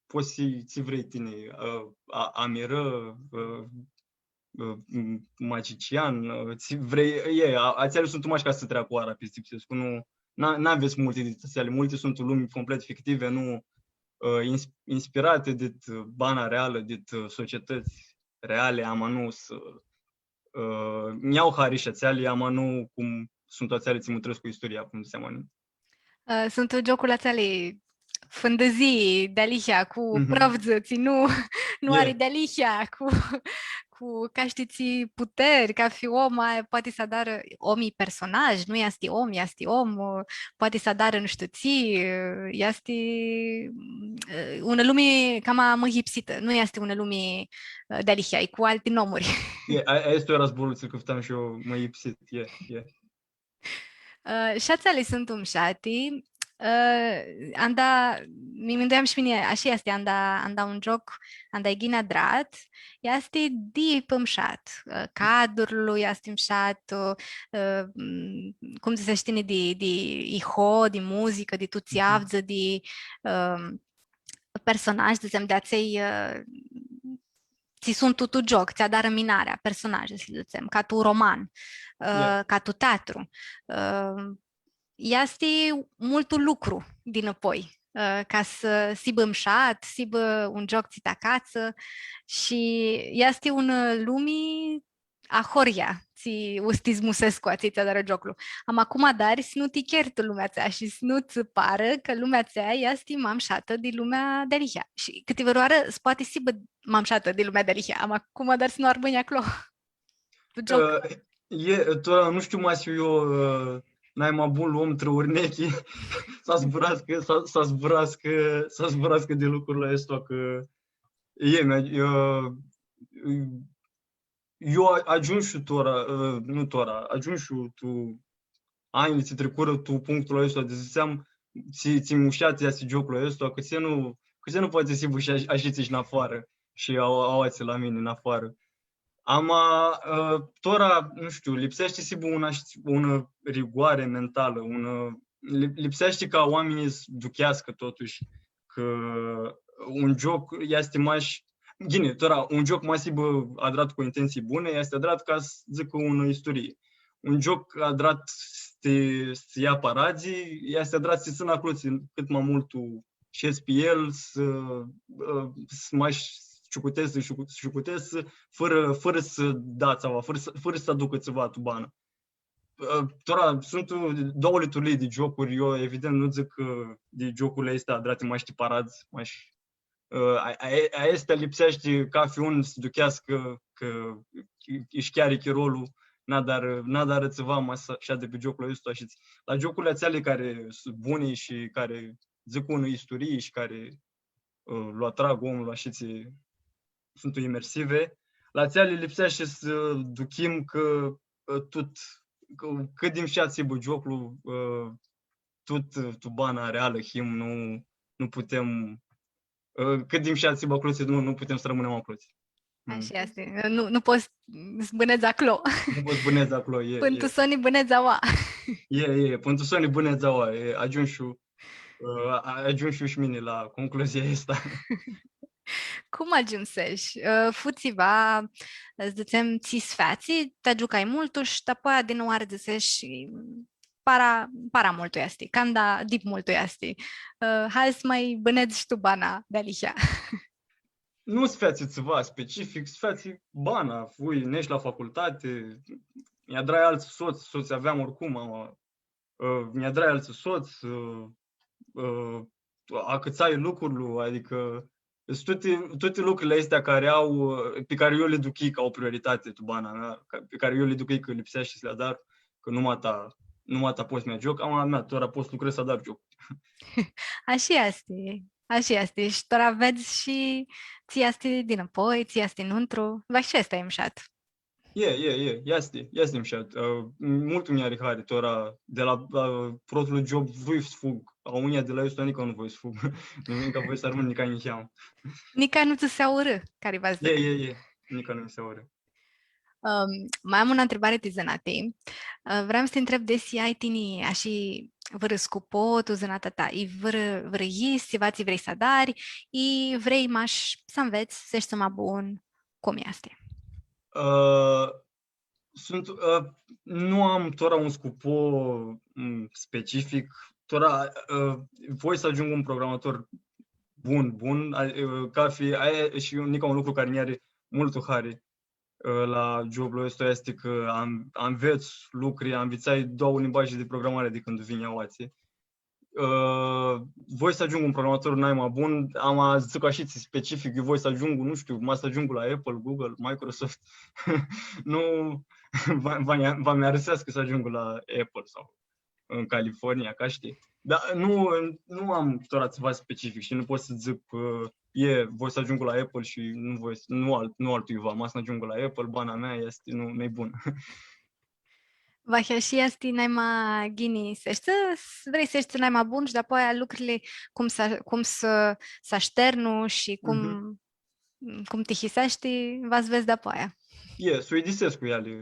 pots s-, tsi vrei tini, ã, a-, amirã, ã, ã, m-, magician, ã, tsi vrei, e, a-, atseali suntu mash ca s-treacã oara, pistipsescu, nu, n-a-, n-avets multi di atseali, multi suntu lumi complet fictive, nu, ã, ins-, inspirati dit, ã, bana realã, dit, ã, societãts reali, ama nu s-, ã, nj-au hari shi atseali, ama nu cum suntu atseali tsi mutrescu cu isturia, cum s-cljamã. Ã, suntu giocurli atseali fãndãzii dealihea, cu, mhm, prãvdzã, tsi nu, nu, e, ari dealihea, cu, cu ca shtii tsi puteri, cafi om a-, poati s-adarã, om e personaj, nu easti om, easti om, ã, poati s-adarã nu shtiu tsi, ã, easti, ã, unã lumi cama mãyipsitã, nu easti unã lumi, ã, dealihea, e cu alti nomuri. E, a, aestu eara zborlu tsi cãftam shi eu, mãyipsit, e, e. Ã, shi atseali suntu mshati. Ã, anda, mi minduiam shi mini, ashi easti, anda, anda un gioc, anda e ghini adrat, easti dip mshat. Ã, cadrul easti mshat, ã, m, cum dzãtsesh tini, di, di iho, di muzicã, di tu tsi avdzã, di, ã, personaj, dzãtsem, di atselj, ã, tsi suntu tu gioc, tsi adarã minarea, personaje, s-dzãtsem, ca tu roman, ã, ca tu teatru. Ã, easti multu lucru dinãpoi, ã, ca s-, s-hibã mshat, s-hibã un gioc tsi ti acatsã shi easti unã lumi ahoryea, tsi u stizmusescu atselj tsi adarã gioclu. Ama cum adari s-nu ti cheri tu lumea atsea shi s-nu tsã parã cã lumea atsea easti ma mshatã di lumea dealihea. Shi cãtivãrãoarã s-poati s-hibã ma mshatã di lumea dealihea, ama cum adari s-nu armãnj aclo? Tu gioc. Ã, e, tora, nu shtiu ma s-hiu eu, ã, nai ma bun om trã urnechi, s-zburascã, s-, s-zburascã, s-zburascã di lucrul aestu, cã e, mi-a-, ã, eu a-, agiumshu tora, ã, nu tora, agiumshu tu anjlji tsi tricurã tu punctul aestu, di dzãtseam, tsi, tsi mushat easti gioclu aestu, cãtse nu, cãtse nu poati s-hibã shi a-, ashitsi shi nafoarã shi a-, aoatsi la mini nafoarã. Ama, ã, tora, nu shtiu, lipseashti s-hibã unã, unã rigoare mentalã, unã, li-, lipseashti ca oaminjlji s-ducheascã totushi cã un gioc easti mash, ghini, tora, un gioc ma s-hibã adrat cu intentsii buni, easti adrat ca s-dzãcã unã isturii. Un gioc adrat s-ti, s-ti ljea paradz, easti adrat s-ti tsãnã aclo, tsi, cãt ma multu shedz pi el, s-, ã, s-mash ciucutedz, ciucu-, ciucutedz, fãrã, fãrã s-da tsiva, fãrã s-, fãrã s-aducã tsiva tu banã. Ã, tora, suntu doauãli turlii di giocuri, eu, evident, nu dzãc cã di giocurli aesti adrati mash ti paradz, mash, ã, a, a, aestã lipseashti cafi un s-ducheascã cã ãsh cheari chirolu, n-adarã, n-adarã tsiva ma s-, shadã pi gioclu aestu, ashitsi. La giocurli atseali cari suntu buni shi cari dzãc unã isturii shi cari, ã, lu atrag omlu, ashitsi, suntu imersive. La atseali lipseashti s-duchim cã, ã, tut, cã, cãt di mshat s-hibã gioclu, ã, tut, ã, tu bana realã him, nu, nu putem, ã, cãt di mshat s-hibã aclotsi, nu, nu putem s-rãmãnem aclotsi. Mm. Ashi easti. Nu, nu pots s-bãnedz aclo. Nu pots s-bãnedz aclo, e, pãn e. Tu soni bãnedz aua. E, e, pãn tu soni bãnedz aua, e, agiumshu, ã, a-, agiumshu shi mini la concluzia aestã. Cum agiumsesh? Ã, fu tsiva, s-dzãtsem, tsi s-featsi, ti agiucai multu shi dapoaia dinãoarã dzãsesh, para, para multu easti, canda dip multu easti. Ã, hai s-ma bãnedz shi tu bana dealihea. Nu s-featsi tsiva specific, s-featsi bana, fui, nesh la facultati, nj-adrai altsã sots, sots aveam oricum, ama, ã, nj-adrai altsã sots, ã, ã, acãtsai lucrul, adicã, suntu tuti, tuti lucrili aesti cari au, ã, pi cari eu li duchii ca o prioritati tu bana mea, ca, pi cari eu li duchii cã lipseashti s-li adar, cã numata, numata pot s-mi agioc, ama, mea, tora pot s-lucredz s-adar giocuri. Ashi easti, ashi easti. Shi tora vedz shi tsi easti dinãpoi, tsi easti nuntru. Va shi aestã e mshat. E, e, e, easti, easti mshat. Ã, multu nj-ari hari, tora, di la, ã, protlu job, voi s-fug. Aoa di la aestu nica nu voi s-fug. Nica voi s-armãn nica niheamã. Nica nu tsã s-aurã, cari va s-dzãcã. E, e, e. Nica nu mi s-aurã. Ãm, ma am unã ntribari ti zãnati. Ã, vream s-ti ntreb desi ai tini ashi vãrã scupo tu zãnatea ta, i vãrã, vãrã yis, tsiva tsi vrei s-adari, i vrei mash s-anvets, s-eshti ma bun, cum easti? Ã, suntu, ã, nu am tora un scupo, m, specific, tora, ã, voi s-agiung un programator bun, bun, a, ã, cafi, aia e shi nica un lucru cari nj-ari multu hari, ã, la joblu aestu easti cã am, anvets lucri, anvitsai doauã limbaje di programari di cãndu vinj aoatsi. Ã, voi s-agiungu un programator nai ma bun, ama dzãc ashi, tsi specific, eu voi s-agiungu, nu shtiu, ma s-agiungu la Apple, Google, Microsoft. Nu, va, va, va mi-arãseascã s-agiungu la Apple sau în California, ca shtii. Dar nu, nu am tora tsiva specific shi nu pot s-dzãc cã e, voi s-agiungu la Apple shi nu voi s-, nu alt, nu altuiva, ma s-agiungu la Apple, bana mea easti, nu, nu-i bun. Vahi shi easti naima ghini s-eshti, s-, vrei s-eshti naima bun shi dapoaia lucrili cum s-, cum s-, s-ashternu shi cum, cum tihisiseashti, va s-vedz dapoaia. E, s-uidisescu eali.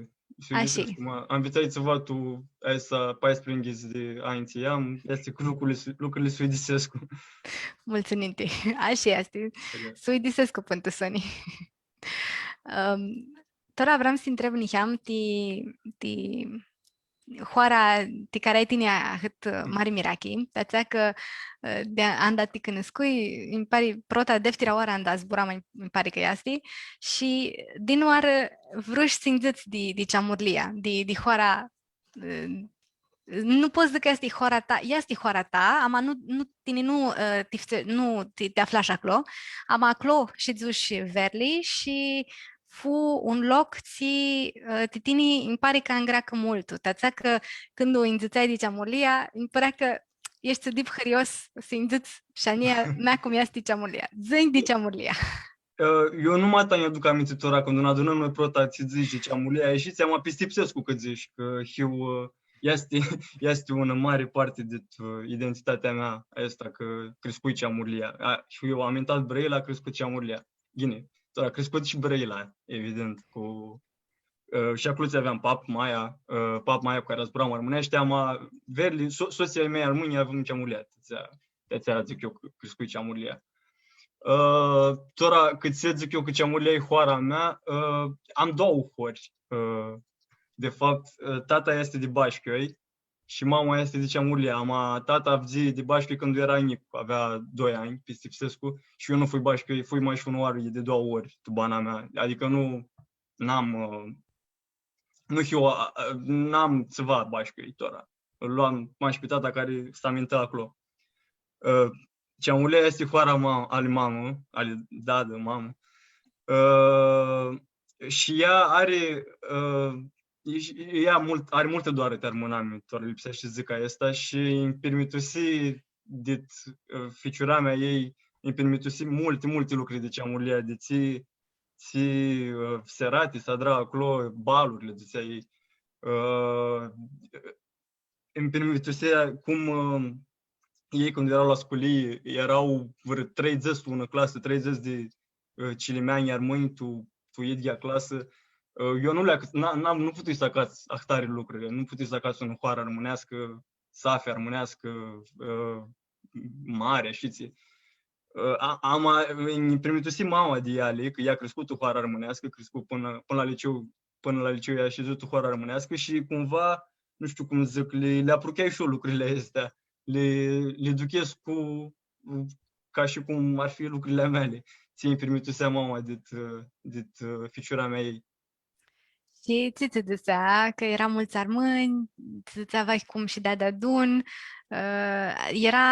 S-uidisescu. Ashi. Ma, am nvitsat tsiva tu, aestã paisprãyinghits di anj tsi am, easti cu lucrili, s-, lucrili s-uidisescu. Multsumim. Ashi easti. Exact. S-uidisescu pãn tu soni. Tora vream s-ti ntreb niheam ti, ti hoara ti cari ai tini ahãt mari mirachi, ti atsea cã, ã, di anda ti cunuscui, nji pari prota, deftira oarã anda zburam, nji pari cã easti, shi dinãoarã vrush s-nji dzãts di, di Ceamurlia, di, di hoara, ã, nu pot s-dzãc cã easti hoara ta, easti hoara ta, ama nu, nu, tini nu, ã, ti fitse-, nu ti, ti aflash aclo, ama aclo shidzush verli shi fu un loc tsi, ã, ti tini nji pari cã angreacã multu. Ti atsea cã cãndu nji dzãtseai di Ceamurlia, nji pãrea cã eshti dip hãrios s-nji dzãts shi a njia mea cum easti Ceamurlia. Dzã-nj di Ceamurlia. Ã, eu nu ma ta nj-aduc aminti tora, cãndu nã adunãm noi prota, tsi dzãsh di Ceamurlia, e shi tsi ama pistipsescu cã dzãsh, cã hiu, ã, easti, easti unã mari parti di, ã, identitatea mea, aestã cã criscui Ceamurlia. A, shi eu amintat Brãila, criscut Ceamurlia. Ghini, tora criscut shi Brãila, evident, cu, ã, shi aclo tsi aveam pap, maia, ã, pap, maia cu cari zburam armãneashti, ama verli, so-, sotslji a mei armãnj avem Ceamurlia, ti atsea, ti atsea dzãc eu cã criscui Ceamurlia. Ã, tora, cãtse dzãc eu cã Ceamurlia e hoara mea, ã, am doauã hori. Ã, de fapt, ã, tata easti di Bashchioi, shi mama easti di Ceamurlia, ama tata avdzi di Bashchioi cãndu eara njic, avea doi anj, pistipsescu, shi eu nu fui Bashchioi, fui mash unã oarã, e di doauã ori, tu bana mea. Adicã nu, n-am, ã, nu hiu, ã, ã, n-am tsiva Bashchioi tora. Ãl am mash pi tata cari s-amintã aclo. Ã, Ceamurlia easti hoara ma-, ali mamã, ali dadã, mamã. Ã, shi ea ari, ã, e, e, ea multu, ari multã doarã ti armãnami, tora lipseashti s-dzãc aestã, shi nji pirmitusi dit, ã, ficiuramea a ljei, nji pirmitusi multi, multi lucri di Ceamurlia, di tsi, tsi, ã, serati s-adra aclo, balurli, dzãtsea elj. Ã, nji pirmitusea cum, ã, elj, cãndu eara la sculii, eara vãrã treidzãts tu unã clasã, treidzãts di, ã, cilimeanj armãnj tu, tu idyea clasã. Ã, eu nu li acãts-, n-a-, n-am, nu putui s-acats ahtari lucri, nu putui s-acats unã hoarã armãneascã, safi armãneascã, ã, mari, ashitsi. Ã, a-, ama, nji pirmitusi mama di eali, cã ea criscu tu hoara armãneascã, criscu pãnã, pãnã la liceu, pãnã la liceu ea shidzut tu hoara armãneascã shi cumva, nu shtiu cum s-dzãc, li, li aprucheai shi eu lucrili aesti, li, li aduchescu ca shi cum ar fi lucrili a meali, tsi nji pirmitusea mama dit, dit, ã, ficiuramea a ljei. Shi tsi tsã dzãtsea, cã eara multsã armãnj, tsã dzãtsea vahi cum shidea deadun, ã, eara,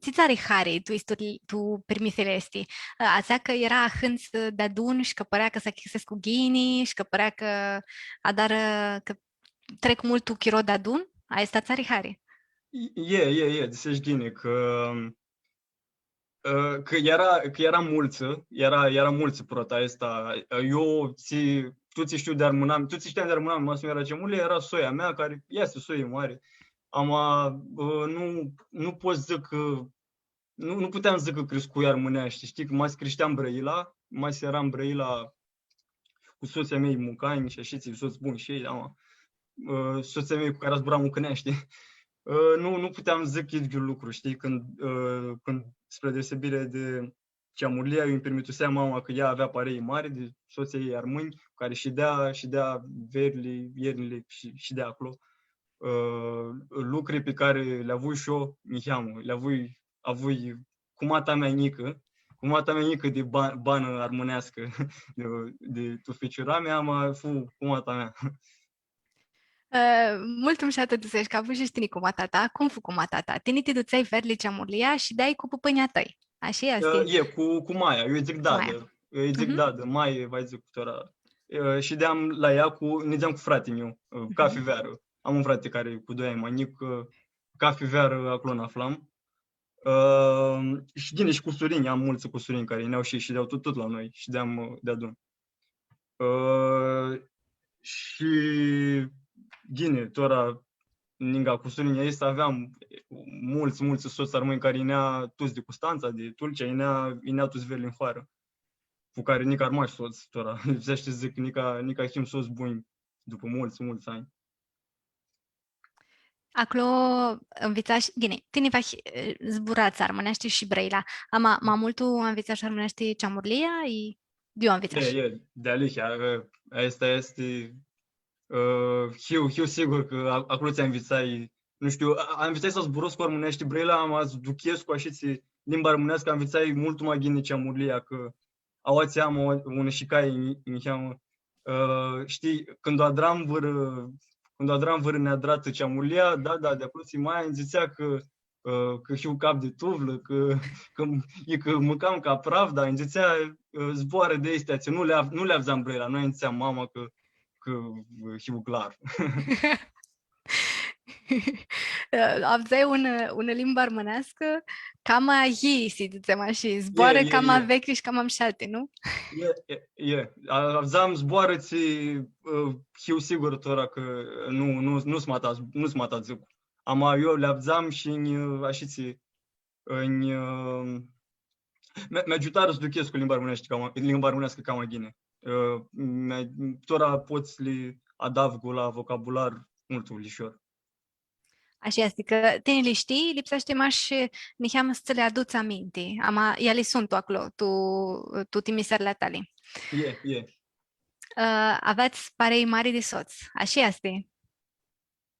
tsi tsã ari hari tu isturii, tu pirmithili aesti? Ã, atsea cã eara ahãntsã deadun shi cã pãrea cã s-achicãsescu ghini shi cã pãrea cã adarã, cã trec multu chiro deadun? Aestã tsã ari hari? E, e, e, dzãsesh ghini, cã, ã, cã eara, cã eara multsã, eara, eara multsã prota aestã, ã, eu tsi, tu tsi shtiu di armãnami, tu tsi shteam di armãnami, ma s-nu eara Ceamurlia, eara soia mea, cari easti soi mari. Ama, ã, nu, nu pot s-dzãc cã nu, nu puteam s-dzãc cã criscui armãneashti, shtii, cã ma s-crishteam Brãila, ma s-eram Brãila cu sotslji a mei mucanj shi ashitsi, sots buni shi elj, ama, ã, sotslji a mei cu cari zburam mucãneashti, ã, nu, nu puteam s-dzãc idyiul lucru, shtii, cãndu, ã, cãndu, spre deosebire di Ceamurlia, eu nji pirmitusea mama cã ea avea parei mari di sotslji a ljei armãnj, cu cari shidea, shidea verli, iernili shi, shidea aclo. Ã, lucri pi cari li avui shi eu, niheamã, li avui avui cumata mea njicã, cumata mea njicã di ba-, banã armãneascã di, di tu ficiurami, ama fu cumata mea. Ã, multu mushatã dzãsesh cã avui shi tini cumata ta. Cum fu cumata ta? Tini ti dutseai verli Ceamurlia shi shideai cu pãpãnjlji a tãi. Ashi easti? Ã, e, cu, cu maia. Eu lji dzãc dadã. Maia. Eu lji dzãc dadã, maia, va-lj dzãc tora. Ã, shideam la ea cu, nidzeam cu frati-nju, ã, cafi vearã. Am un frati cari e cu doi anj ma njic, ã, cafi vearã aclo nã aflam. Ã, shi ghini, shi cusurinj, am multsã cusurinj cari yinea shi shidea tut, tut la noi, shideam, ã, deadun. Ã, shi ghini, tora, ninga cusurinjlji aeshti, aveam multsã, multsã sots armãnj cari yinea tuts di Custantsa, di Tulcea, yinea, yinea tuts verlji tu hoarã, cu cari nica armash sots, tora, lipseashti s-dzãc, nica, nica him sots bunj dupã multsã, multsã anj. Aclo nvitsash, ghini, tini va hi-, zburats armãneashti shi Brãila, ama ma multu nvitsash armãneashti Ceamurlia, i di iu nvitsash? E, e, dealihea, e, aestã easti, e, hiu, hiu sigur cã a-, aclo tsi nvitsai, nu shtiu, a, a, nvitsai s-zburãscu armãneashti Brãila, ama s-duchescu ashitsi limba armãneascã, nvitsai multu ma ghini Ceamurlia, cã aoatsi am o, unã shicai, nj-, nj-, ã, shtii, cãndu adram vãrã, cãndu adram vãrã neadratã Ceamurlia, da, da, di aclo tsi ma nj-dzãtsea cã, ã, cã hiu cap di tuvlã, cã, cã, e cã mãcam ca pravda, nj-dzãtsea, ã, zboarã di aesti, tsi nu li av-, nu li avdzam Brãila, nu nj-dzãtsea mama cã, cã, ã, hiu glar. Avdzai unã, unã limbã armãneascã, cama yii, s-dzãtsem ashi, zboarã cama vechi shi cama mshalti, nu? E, e, e. A-, avdzam zboarã tsi, ã, hiu sigur tora cã nu, nu, nu s-ma ta, nu s-ma ta dzãc. Ama eu li avdzam shi nj-, ashitsi, nj-, ã, mi, mi agiutarã s-duchescu limba armãneascã cama, limba armãneascã cama ghini. Ã, mi, tora pot s-li adavgu la vocabular multu lishor. Ashi easti, cã tini li shtii, lipseashti mash niheamã s-tsã li aduts aminti. Ama eali suntu aclo, tu, tu thimisirli a tali. E, e. Ã, aveats parei mari di sots, ashi easti?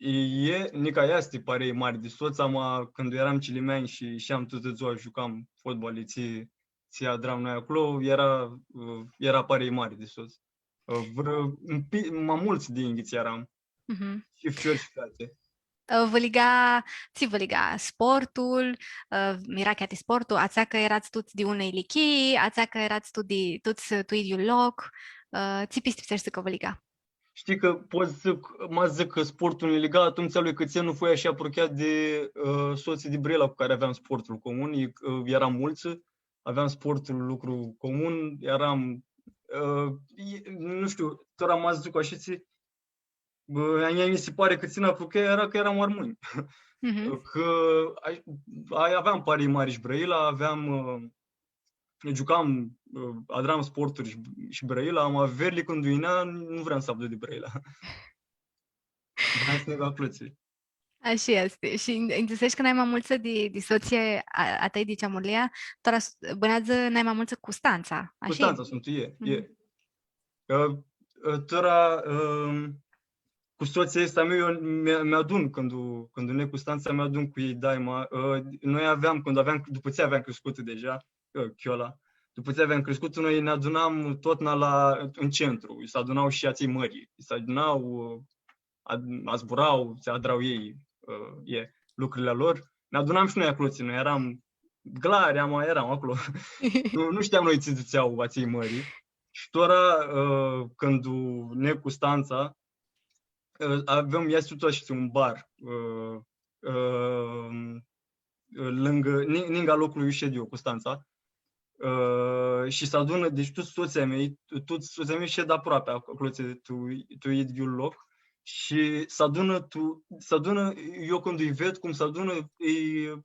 E, e, nica easti parei mari di sots, ama cãndu eram cilimeanj shi isheam tutã dzua, jucam fotbal, tsi, tsi adram noi aclo, eara, ã, eara parei mari di sots. Ã, vãrã, un pi-, ma multsã di yinghits earam. Mhm. Shi ficiori shi feati. Ã, vã liga, tsi vã liga? Sportul, ã, mirachea ti sportul, atsea cã earats tuts di unã ilichii, atsea cã earats tu di, tuts, ã, tu idyiul loc, ã, tsi pistipseshti cã vã liga? Shtii cã pot s-dzãc, ma dzãc cã sportul nã liga, atumtsea lui cãtse nu fui ashi aprucheat di, ã, sotslji di Brãila cu cari aveam sportul comun, e, ã, earam multsã, aveam sportul lucru comun, earam, ã, e, nu shtiu, tora ma dzãc ashitsi, bã, a njia nji si pari cã tsi nã aprucheam eara cã earam armãnj. Mhm. Cã ai, ai, aveam parei mari shi Brãila, aveam, ã, giucam, ã, adram sporturi shi, shi Brãila, ama verli cãndu yinea, nu vream s-avdu di Brãila. Vream s-neg aclotsi. Ashi easti. Shi nj-, nj-dzãseshi cã nai ma multsã di, di sotslji a, a tãi di Ceamurlia, tora s-, bãneadzã nai ma multsã Custantsa, ashi? Custantsa suntu, e, e. Mhm. Ã, ã, tora, ãm, cu sotslji aeshti a mei, eu mi, mi adun cãndu, cãndu neg Custantsa, mi adun cu elj daima. Ã, noi aveam, cãndu aveam, dupã tsi aveam criscutã deja, ã, chiola, dupã tsi aveam criscutã, noi nã adunam totna la, tu centru, s-aduna shi atselj mãri, s-aduna, ã, ad-, azbura, tsi adra elj, ã, e, lucrili a lor. Nã adunam shi noi aclo, tsi, noi earam glari, ama earam aclo. Nu, nu shteam noi tsi dzãtsea atselj mãri. Shi tora, ã, cãndu neg Custantsa, ã, avem, easti tut ashi un bar, ã, ã, lãngã, ni-, ninga loclu iu shed eu, Custantsa. Ã, shi s-adunã, deci tuts sotslji a mei, tuts sotslji a mei shed aproapi aclo, tsi, tu, tu idyiul loc. Shi s-adunã, tu, s-adunã, eu cãndu lji ved cum s-adunã, e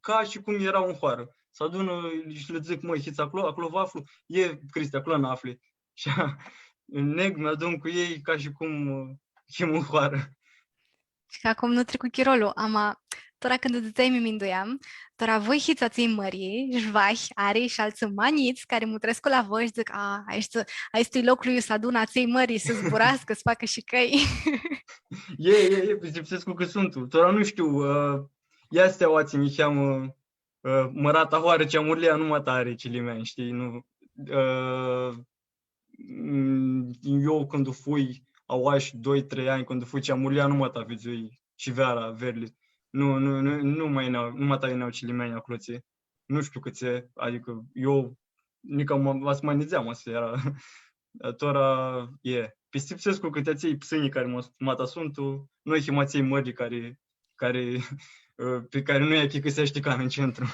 ca shi cum eara tu hoarã. S-adunã shi lã dzãc, „Mãi, hits aclo, aclo vã aflu?” „E, Cristi, aclo nã afli.” Shi neg, mi adun cu elj ca shi cum, ã, him tu hoarã. Shi ca cum nu tricu chirolu, ama tora cãndu dzãtseai mi minduiam, tora voi hits atselj mãri, sh-vahi ari shi altsã ma njits cari mutrescu la voi shi dzãc, „A, aestu, aestu-i loclu iu s-adunã atselj mãri, s-zburascã, s-facã shicãi.” E, e, e, pistipsescu cã suntu. Tora nu shtiu, ã, easti aoatsi niheamã, ã, mãrata hoarã Ceamurlia, nu ma ta ari cilimeanj, shtii, nu, ã, mm, eu cãndu fui, aoa shi doi, trei anj, cãndu fui Ceamurlia, nu ma ta vidzui shi veara, verli. Nu, nu, nu, nu ma yinea, nu ma ta yinea cilimeanj aclotsi. Nu shtiu cãtse, adicã eu nica ma, ma s-ma nidzeam, ashi eara. Tora, e, pistipsescu cã ti atselj psãnj cari ma, ma ta suntu, noi him atselj mãri cari, cari, pi cari nu lj-achicãseashti cama tu centru.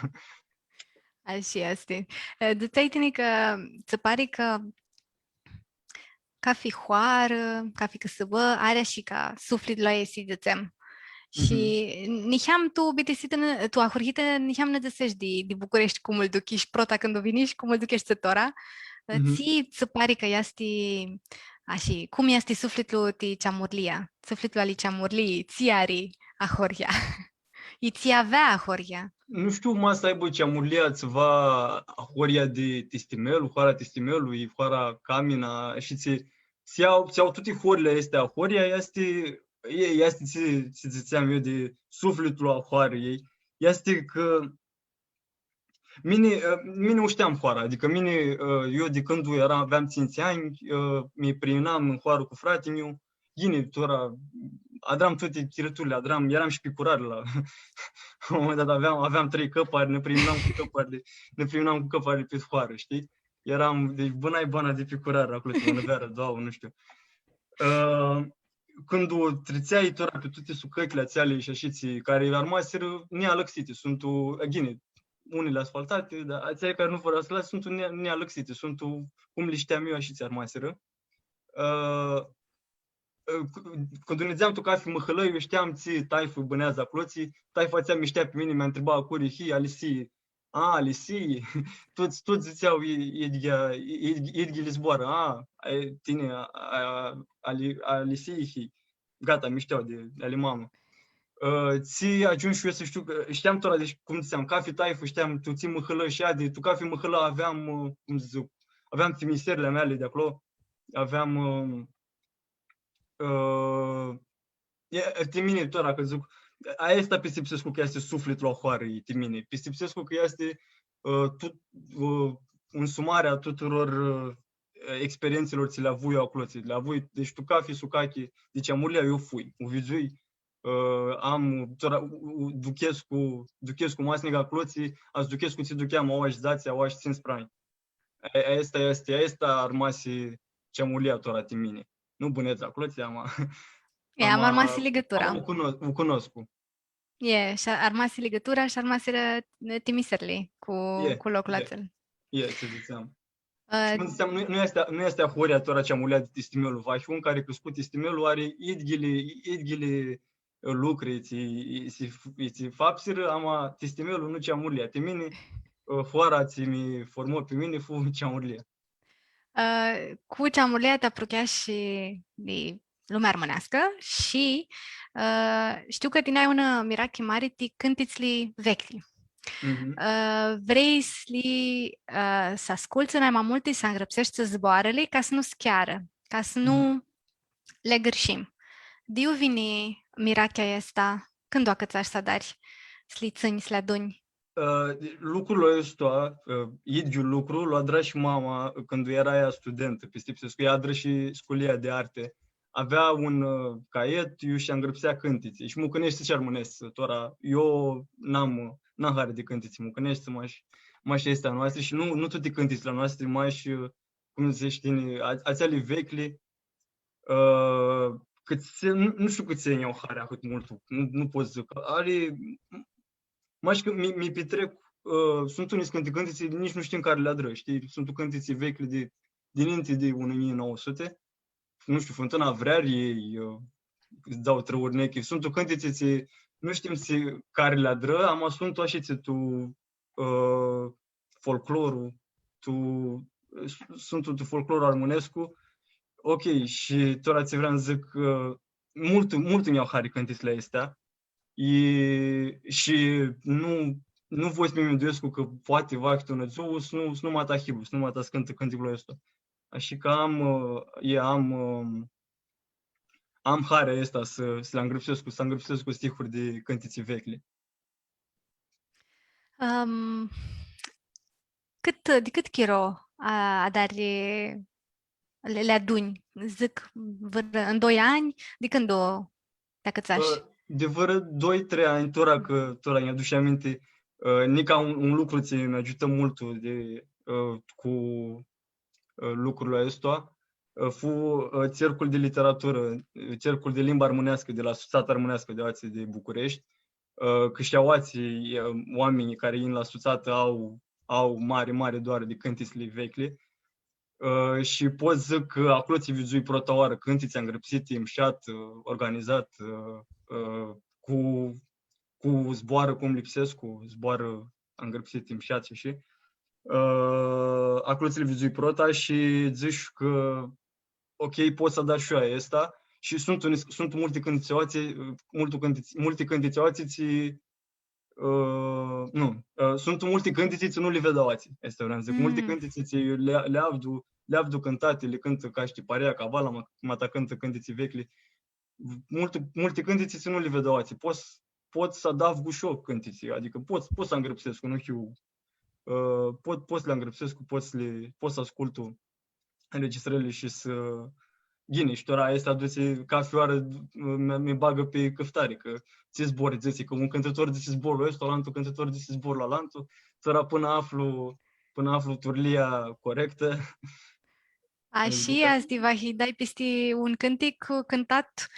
Ashi easti. E, dzãtseai tini cã tsã pari cã cafi hoarã, cafi cãsãbã, ari shi ca suflitlu a ljei, s-dzãtsem. Shi niheam tu bitisitã, tu ahurhitã, niheam nã dzãseshi di, di Bucureshti, cum lu duchishi prota cãndu vinishi, cum lu ducheshti tora. Mhm. Tsi, tsã pari cã easti, ashi, cum easti suflitlu ti Ceamurlia? Suflitlu ali Ceamurlii, tsi ari ahoryea? I tsi avea ahoryea? Nu shtiu, ma s-aibã Ceamurlia tsiva ahoryea di Tistimelu, hoara Tistimelu, i hoara Camina, shi tsi, tsi au, tsi au tuti horli aesti ahoryea, easti, e, easti tsi, tsi dzãtseam eu di suflitlu a hoarãljei, easti cã mini, ã, mini u shteam hoara, adicã mini, ã, eu di cãndu eram, aveam tsintsi anj, ã, mi priimnam tu hoarã cu frati-nju, ghini, tora, adram tuti chirãturli, adram, eram shi picurari la, la un moment dat aveam, aveam trei cãpari, nã priimnam cu cãparli, nã priimnam cu cãparli pi hoarã, shtii? Eram, deci, bãnai bana di picurari aclo, unã vearã, doauã, nu shtiu. Ã, cãndu tritseai tora pi tuti sucãchili atseali shi ashitsi, cari armasirã nealãxiti, suntu, ghini, unili asfaltati, dar atseali cari nu vãrã s-li lasi, suntu ne-, nealãxiti, suntu cum li shteam eu, ashitsi armasirã. Ã, ã, cu-, cãndu nidzeam tu cafi mãhãlã, eu shteam tsi taifã bãneadzã aclo, tsi taifã atsea mi shtea pi mini, mi ntriba curi hii, ali Sii, a, ali Sii, tuts, tuts dzãtsea, e, e, e, e, e, idghili zboarã, a, e, tini, a, a, ali, ali Sii hii. Gata, mi shtea di, di ali mamã. Ã, tsi agiumshu eu s-shtiu, cã shteam tora, deci, cum dzãtseam, cafi taifã shteam, tu tsi mãhãlã shadi, tu cafi mãhãlã aveam, ã, cum s-dzãc, aveam timiserli a meali di aclo, aveam, ã, ã, e, e, ti mini, tora, cã dzãc, aestã pistipsescu cã easti suflitlu a hoarãljei, ti mini. Pistipsescu cã easti, ã, tut, ã, însumarea a tuturor, ã, experientsilor tsi li avui aclo, tsi li avui, deci tu cafi sucachi, deci Ceamurlia eu fui, u vidzui, ã, am, tora, u, u, duchescu, duchescu masnica aclo, tsi, a s-duchescu tsi ducheam aoa shi dzatsi, aoa shi tsintsi pranj. E, aestã easti, aestã armasi Ceamurlia tora ti mini. Nu bãnedz aclo, tsi ama, e, ama, ama armasi ligãtura. Ama u cuno-, u cunoscu. E, shi armasi ligãtura shi armasirã, e, timiserli cu, e, cu loclu atsel. E, tsi dzãtseam. Ã, shi cum dzãtseam, nu, nu easti, nu easti ahoryea tora Ceamurlia di Tistimelu, vahi un cari criscu Tistimelu ari idghili, idghili, ã, lucri, tsi, tsi, tsi fapsirã, ama Tistimelu nu Ceamurlia. Ti mini, ã, hoara tsi mi formã pi mini fu Ceamurlia. Ã, cu Ceamurlia ti aprucheashi di lumea armãneascã shi, ã, shtiu cã tini ai unã mirachi mari ti cãntitsli veclji. Mhm. Ã, vrei s-li, ã, s-ascultsã nai ma multi, s-angrãpseshti zboarãli ca s-nu s-chearã, ca s-nu, mhm, li agãrshim. Di iu vini mirachea aestã? Cãndu u acãtsashi s-adari, s-li tsãnj, s-li adunj? Ã, lucrul aestu, ã, idyiul lucru, lu adra shi mama cãndu eara ea studentã, pistipsescu, ea adrã shi sculia di arte. Avea un, ã, caiet, iu shi angrãpsea cãntitsi. Shi mucãneshti shi armãneshti, tora, eu n-am, n-am hari di cãntitsi mucãneshti, mash, mash aesti a noastri shi nu, nu tuti cãntitsli a noastri, mash, ã, cum dzãts tini, a-, atseali veclji, ã, cãtse, nu, nu shtiu cãtse nj-au hari ahãt multu, nu, nu pot s-dzãc. Ari, mash cã mi, mi pitrec, ã, suntu niscãnti cãntitsi, nitsi nu shtim cari li adrã, shtii? Suntu cãntitsi veclji di, dininti di unã njilji nauã suti. Nu shtiu, Fãntãna Vreariljei, ã, Dau trã urnechi. Suntu cãntitsi tsi nu shtim tsi cari li adrã, ama suntu ashitsi tu, ã, folclorlu, tu, s-, suntu tu folclorlu armãnescu. Ok, shi tora tsi vream s-dzãc, ã, multu, multu nj-au hari cãntitsli aesti. E, shi nu, nu voi s-mi minduescu cã poati va hibã unã dzuã, s-nu, s-nu ma ta hibã, s-nu ma ta s-cãntã cãnticlu aestu. Ashi cã am, ã, e, am, ã, am harea aestã s-, s-li angrãpsescu, s-angrãpsescu stihuri di cãntitsi veclji. Ãm, cãt, di cãt chiro a, adari, li, li adunj? Dzãc, vãrã, tu doi anj, di cãndu ti acãtsashi? Ã, di vãrã doi, trei anj, tora cã, tora nj-aduc aminti, ã, nica un, un lucru tsi mi agiutã multu di, ã, cu, ã, lucrul aestu, ã, fu, ã, Cercul di Literaturã, ã, Cercul di Limba Armãneascã di la Sutsata Armãneascã di Aoatsi di Bucureshti, ã, cã shi aoatsi, ã, oaminjlji cari yin la sutsatã au, au mari, mari doarã di cãntitsli veclji. Ã, shi pot s-dzãc cã aclo tsi vidzui prota oarã cãntitsi angrãpsiti, mshat, ã, organizat, ã, ã, cu, cu zboarã cum lipsescu, cu zboarã angrãpsiti, mshat shi, shi, ã, aclo tsi li vidzui prota shi dzãsh cã, ok, pot s-adar shi eu aestã. Shi suntu, suntu multi cãntitsi aoatsi, multi cãntitsi, multi cãntitsi aoatsi tsi, ã, nu, ã, suntu multi cãntitsi tsi nu li ved aoatsi. Aestã vream s-dzãc. Multi cãntitsi tsi li, li avdu, li avdu cãntati, li cãntã ca, shtii, parea, ca vala, ma, ma ta cãntã cãntitsi veclji. Multi, multi cãntitsi tsi nu li ved aoatsi. Pot s-, pot s-adavgu shi eu cãntitsi, adicã pot, pot s-angrãpsescu, nu hiu, ã, pot, pot s-li angrãpsescu, pot s-li, pot s-ascultu înregistrările shi s-, ghini, shi tora aestã adutsi cafi oarã, mi, mi bagã pi cãftari, cã tsi zbor dzãtsi, cã un cãntãtor dzãtsi zborlu aestu, alantu cãntãtor dzãtsi zborlu alantu, tora pãnã aflu, pãnã aflu turlia corectã. Ashi, aestã va hii, dai pisti un cãntic cãntat,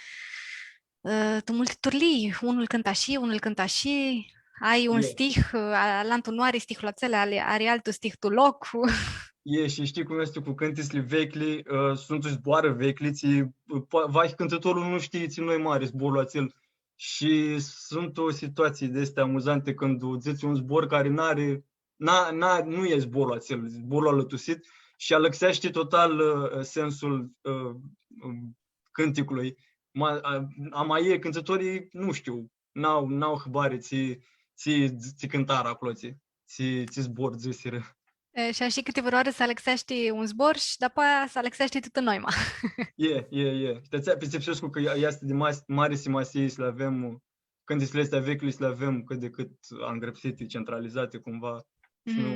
ã, tu multi turlii, unlu cãntã ashi, unlu cãntã ashi, ai un stih, ã, alantu nu ari stihlu atsel, ari, ari altu stih tu loc. E, shi shtii cum easti cu cãntitsli veclji, ã, suntu zboarã veclji, tsi, ã, po-, va, cãntãtorlu nu shtii tsi nu-i mari zborlu atsel. Shi suntu situatsii di aesti amuzanti cãndu dzãts un zbor cari n-ari, n-a-, n-a-, nu e zborlu atsel, zborlu alãtusit, shi alãxeashti total, ã, sensul, ã, ã, cãnticlui. Ma, a, ama e, cãntãtorii, nu shtiu, n-au, n-au hãbari tsi, tsi, tsi cãntarã aclo, tsi, tsi, tsi zbor dzãsirã. E, shi ashi cãtivãrãoarã s-alãxeashti un zbor shi dapoaia s-alãxeashti tutã noima. E, e, e. Shi ti atsea pistipsescu cã ea, easti di ma-, mari simasii s-li avem, cãntitsli aesti veclji s-li avem cãt di cãt angrãpsiti, centralizati cumva, s-nu,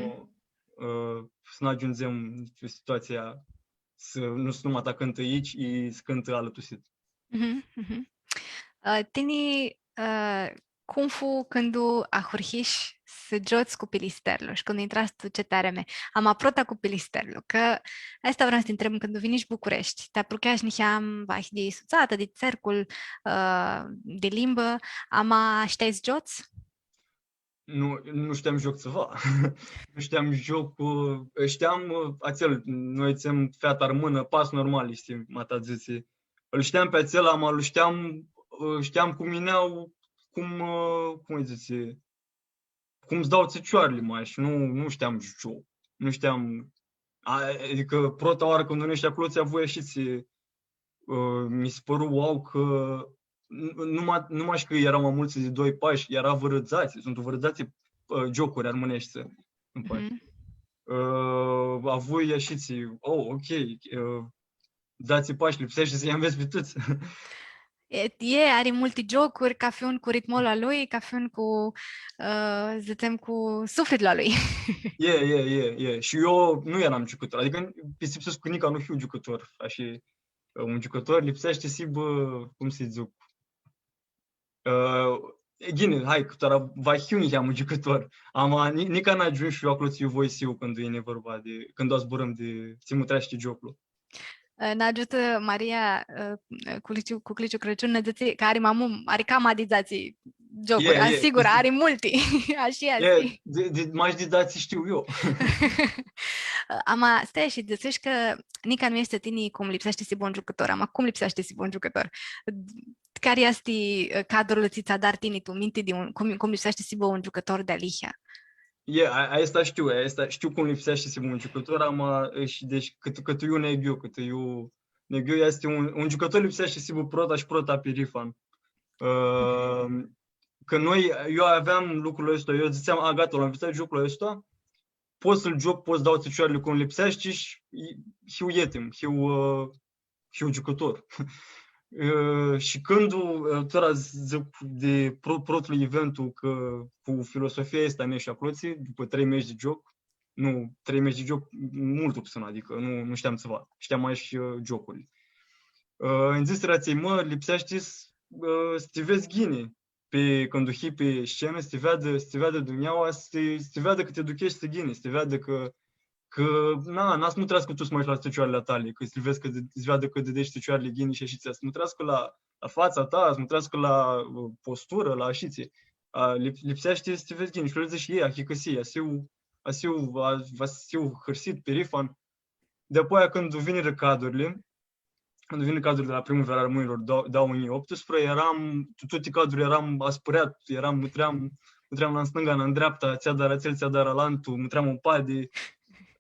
ã, s-nu agiundzem tu situatsia s-, nu, s-nu ma ta cãntã aici, i s-cãntã alãtusit. Mhm, mhm. Ã, tini, ã, cum fu cãndu ahurhish s-giots cu Pilisterlu shi cãndu intrash tu C T R M? Ama prota cu Pilisterlu, cã aestã vream s-ti ntreb, cãndu vinish Bucureshti, ti aprucheash niheam vahi di sutsatã, di tsercul, ã, di limbã, ama shteai s-giots? Nu, nu shteam s-gioc tsiva. Nu shteam s-gioc cu, shteam, ã, atsel, noi dzãtsem feata armãnã, pas normal, shtii, ma ta dzãtsi. Lu shteam pi atsel, ama lu shteam, ã, shteam cum yinea, cum, ã, cum lji dzãtsi, cum s-dau tsicioarli, mash, nu, nu shteam s-gioc. Nu shteam, a, adicã, prota oarã cãndu neshu aclo, tsi avui ashitsi, ã, mi si pãru wow cã nu, nu ma-, nu mash cã eara ma multsã di doi pashi, eara vãrã dzatsi, suntu vãrã dzatsi, ã, giocuri armãneshti, nu pashi. Mhm. Ã, avui ashitsi, oh, ok, ã, dzatsi pashi, lipseashti s-lji anvets pi tuts. E, e, ari multi giocuri, cafi un cu ritmul a lui, cafi un cu, ã, dzãtsem, cu suflitlu a lui. E, e, e, e. Shi eu nu eram giucãtor. Adicã, pistipsescu cã nica nu hiu giucãtor, ashi, un giucãtor lipseashti s-hibã, cum s-dzãc, ã, e, ghini, hai, cã tora va hiu niheamã giucãtor. Ama ni-, nica n-agiumshu eu aclo tsi voi s-hiu cãndu e vorba di, cãndu zburãm di tsi mutreashti gioclu. Ã, nã agiutã Maria, ã, cu cliciu, cu cliciu Crãciun, nã dzãtsi cã ari ma mu-, ari cama di dzatsi giocuri. E, a, e, sigur, e, ari multi. Ashi easti. Di, di, mash di dzatsi shtiu eu. Ama, stai shi dzãsish cã nica nu easti tini cum lipseashti s-hii bun giucãtor. Ama cum lipseashti s-hii bun giucãtor? Cari easti, ã, cadrul tsi tsã adari tini tu minti di un, cum, cum lipseashti s-hibã un giucãtor dealihea? E, a, aestã shtiu, aestã shtiu cum lipseashti s-hibã un giucãtor, ama, ã, shi, deci, cãt, cãt iu negu, cãt iu negu easti un, un giucãtor lipseashti s-hibã prota shi prota pirifan. Ã, cã noi, eu aveam lucrul aestu, eu dzãtseam, a, gata, lu-am nvitsat gioclu aestu, pot s-lu gioc, pot s-dau tsicioarli cum lipseashti shi, i, hiu etim, hiu, ã, hiu giucãtor. Ã, shi cãndu, ã, tora dzãc di pro-, protlu eventu, cã cu filosofia aestã neshu aclotsi, dupã trei mesh di gioc, nu, trei mesh di gioc, multu putsãn, adicã nu, nu shteam tsiva, shteam mash, ã, giocurli. Ã, nji dzãsirã atselj, mã, lipseashti s-, ã, s-ti vedz ghini, pi, cãndu hii pi scenã, s-ti veadã, s-ti veadã dunjaua, s-ti, s-ti veadã cã ti aducheshti ghini, s-ti veadã cã, cã, na, n-va s-mutreascã tu s-mash la tsicioarli a tali, cã s-li vedz cã di-, s-veadã cã dideshi tsicioarli ghini shi ashitsi, s-mutreascã la, la fatsa ta, s-mutreascã la, ã, posturã, la ashitsi. A, lip-, lipseashti s-ti vedz ghini. Shi el dzãtsi, e, achicãsii, va s-hiu, va s-hiu, va s-hiu hãrsit, pirifan, Di-apoia, cãndu vinirã cadurli, cãndu vinirã cadurli di la Primãveara Armãnjlor, dau-, dauã njilji optsprã, eram, tu tuti cadurli eram aspãreat, eram, mutream, mutream la stãnga, la ndreapta, tsi adarã atsel, tsi adarã alantu, mutream un padi.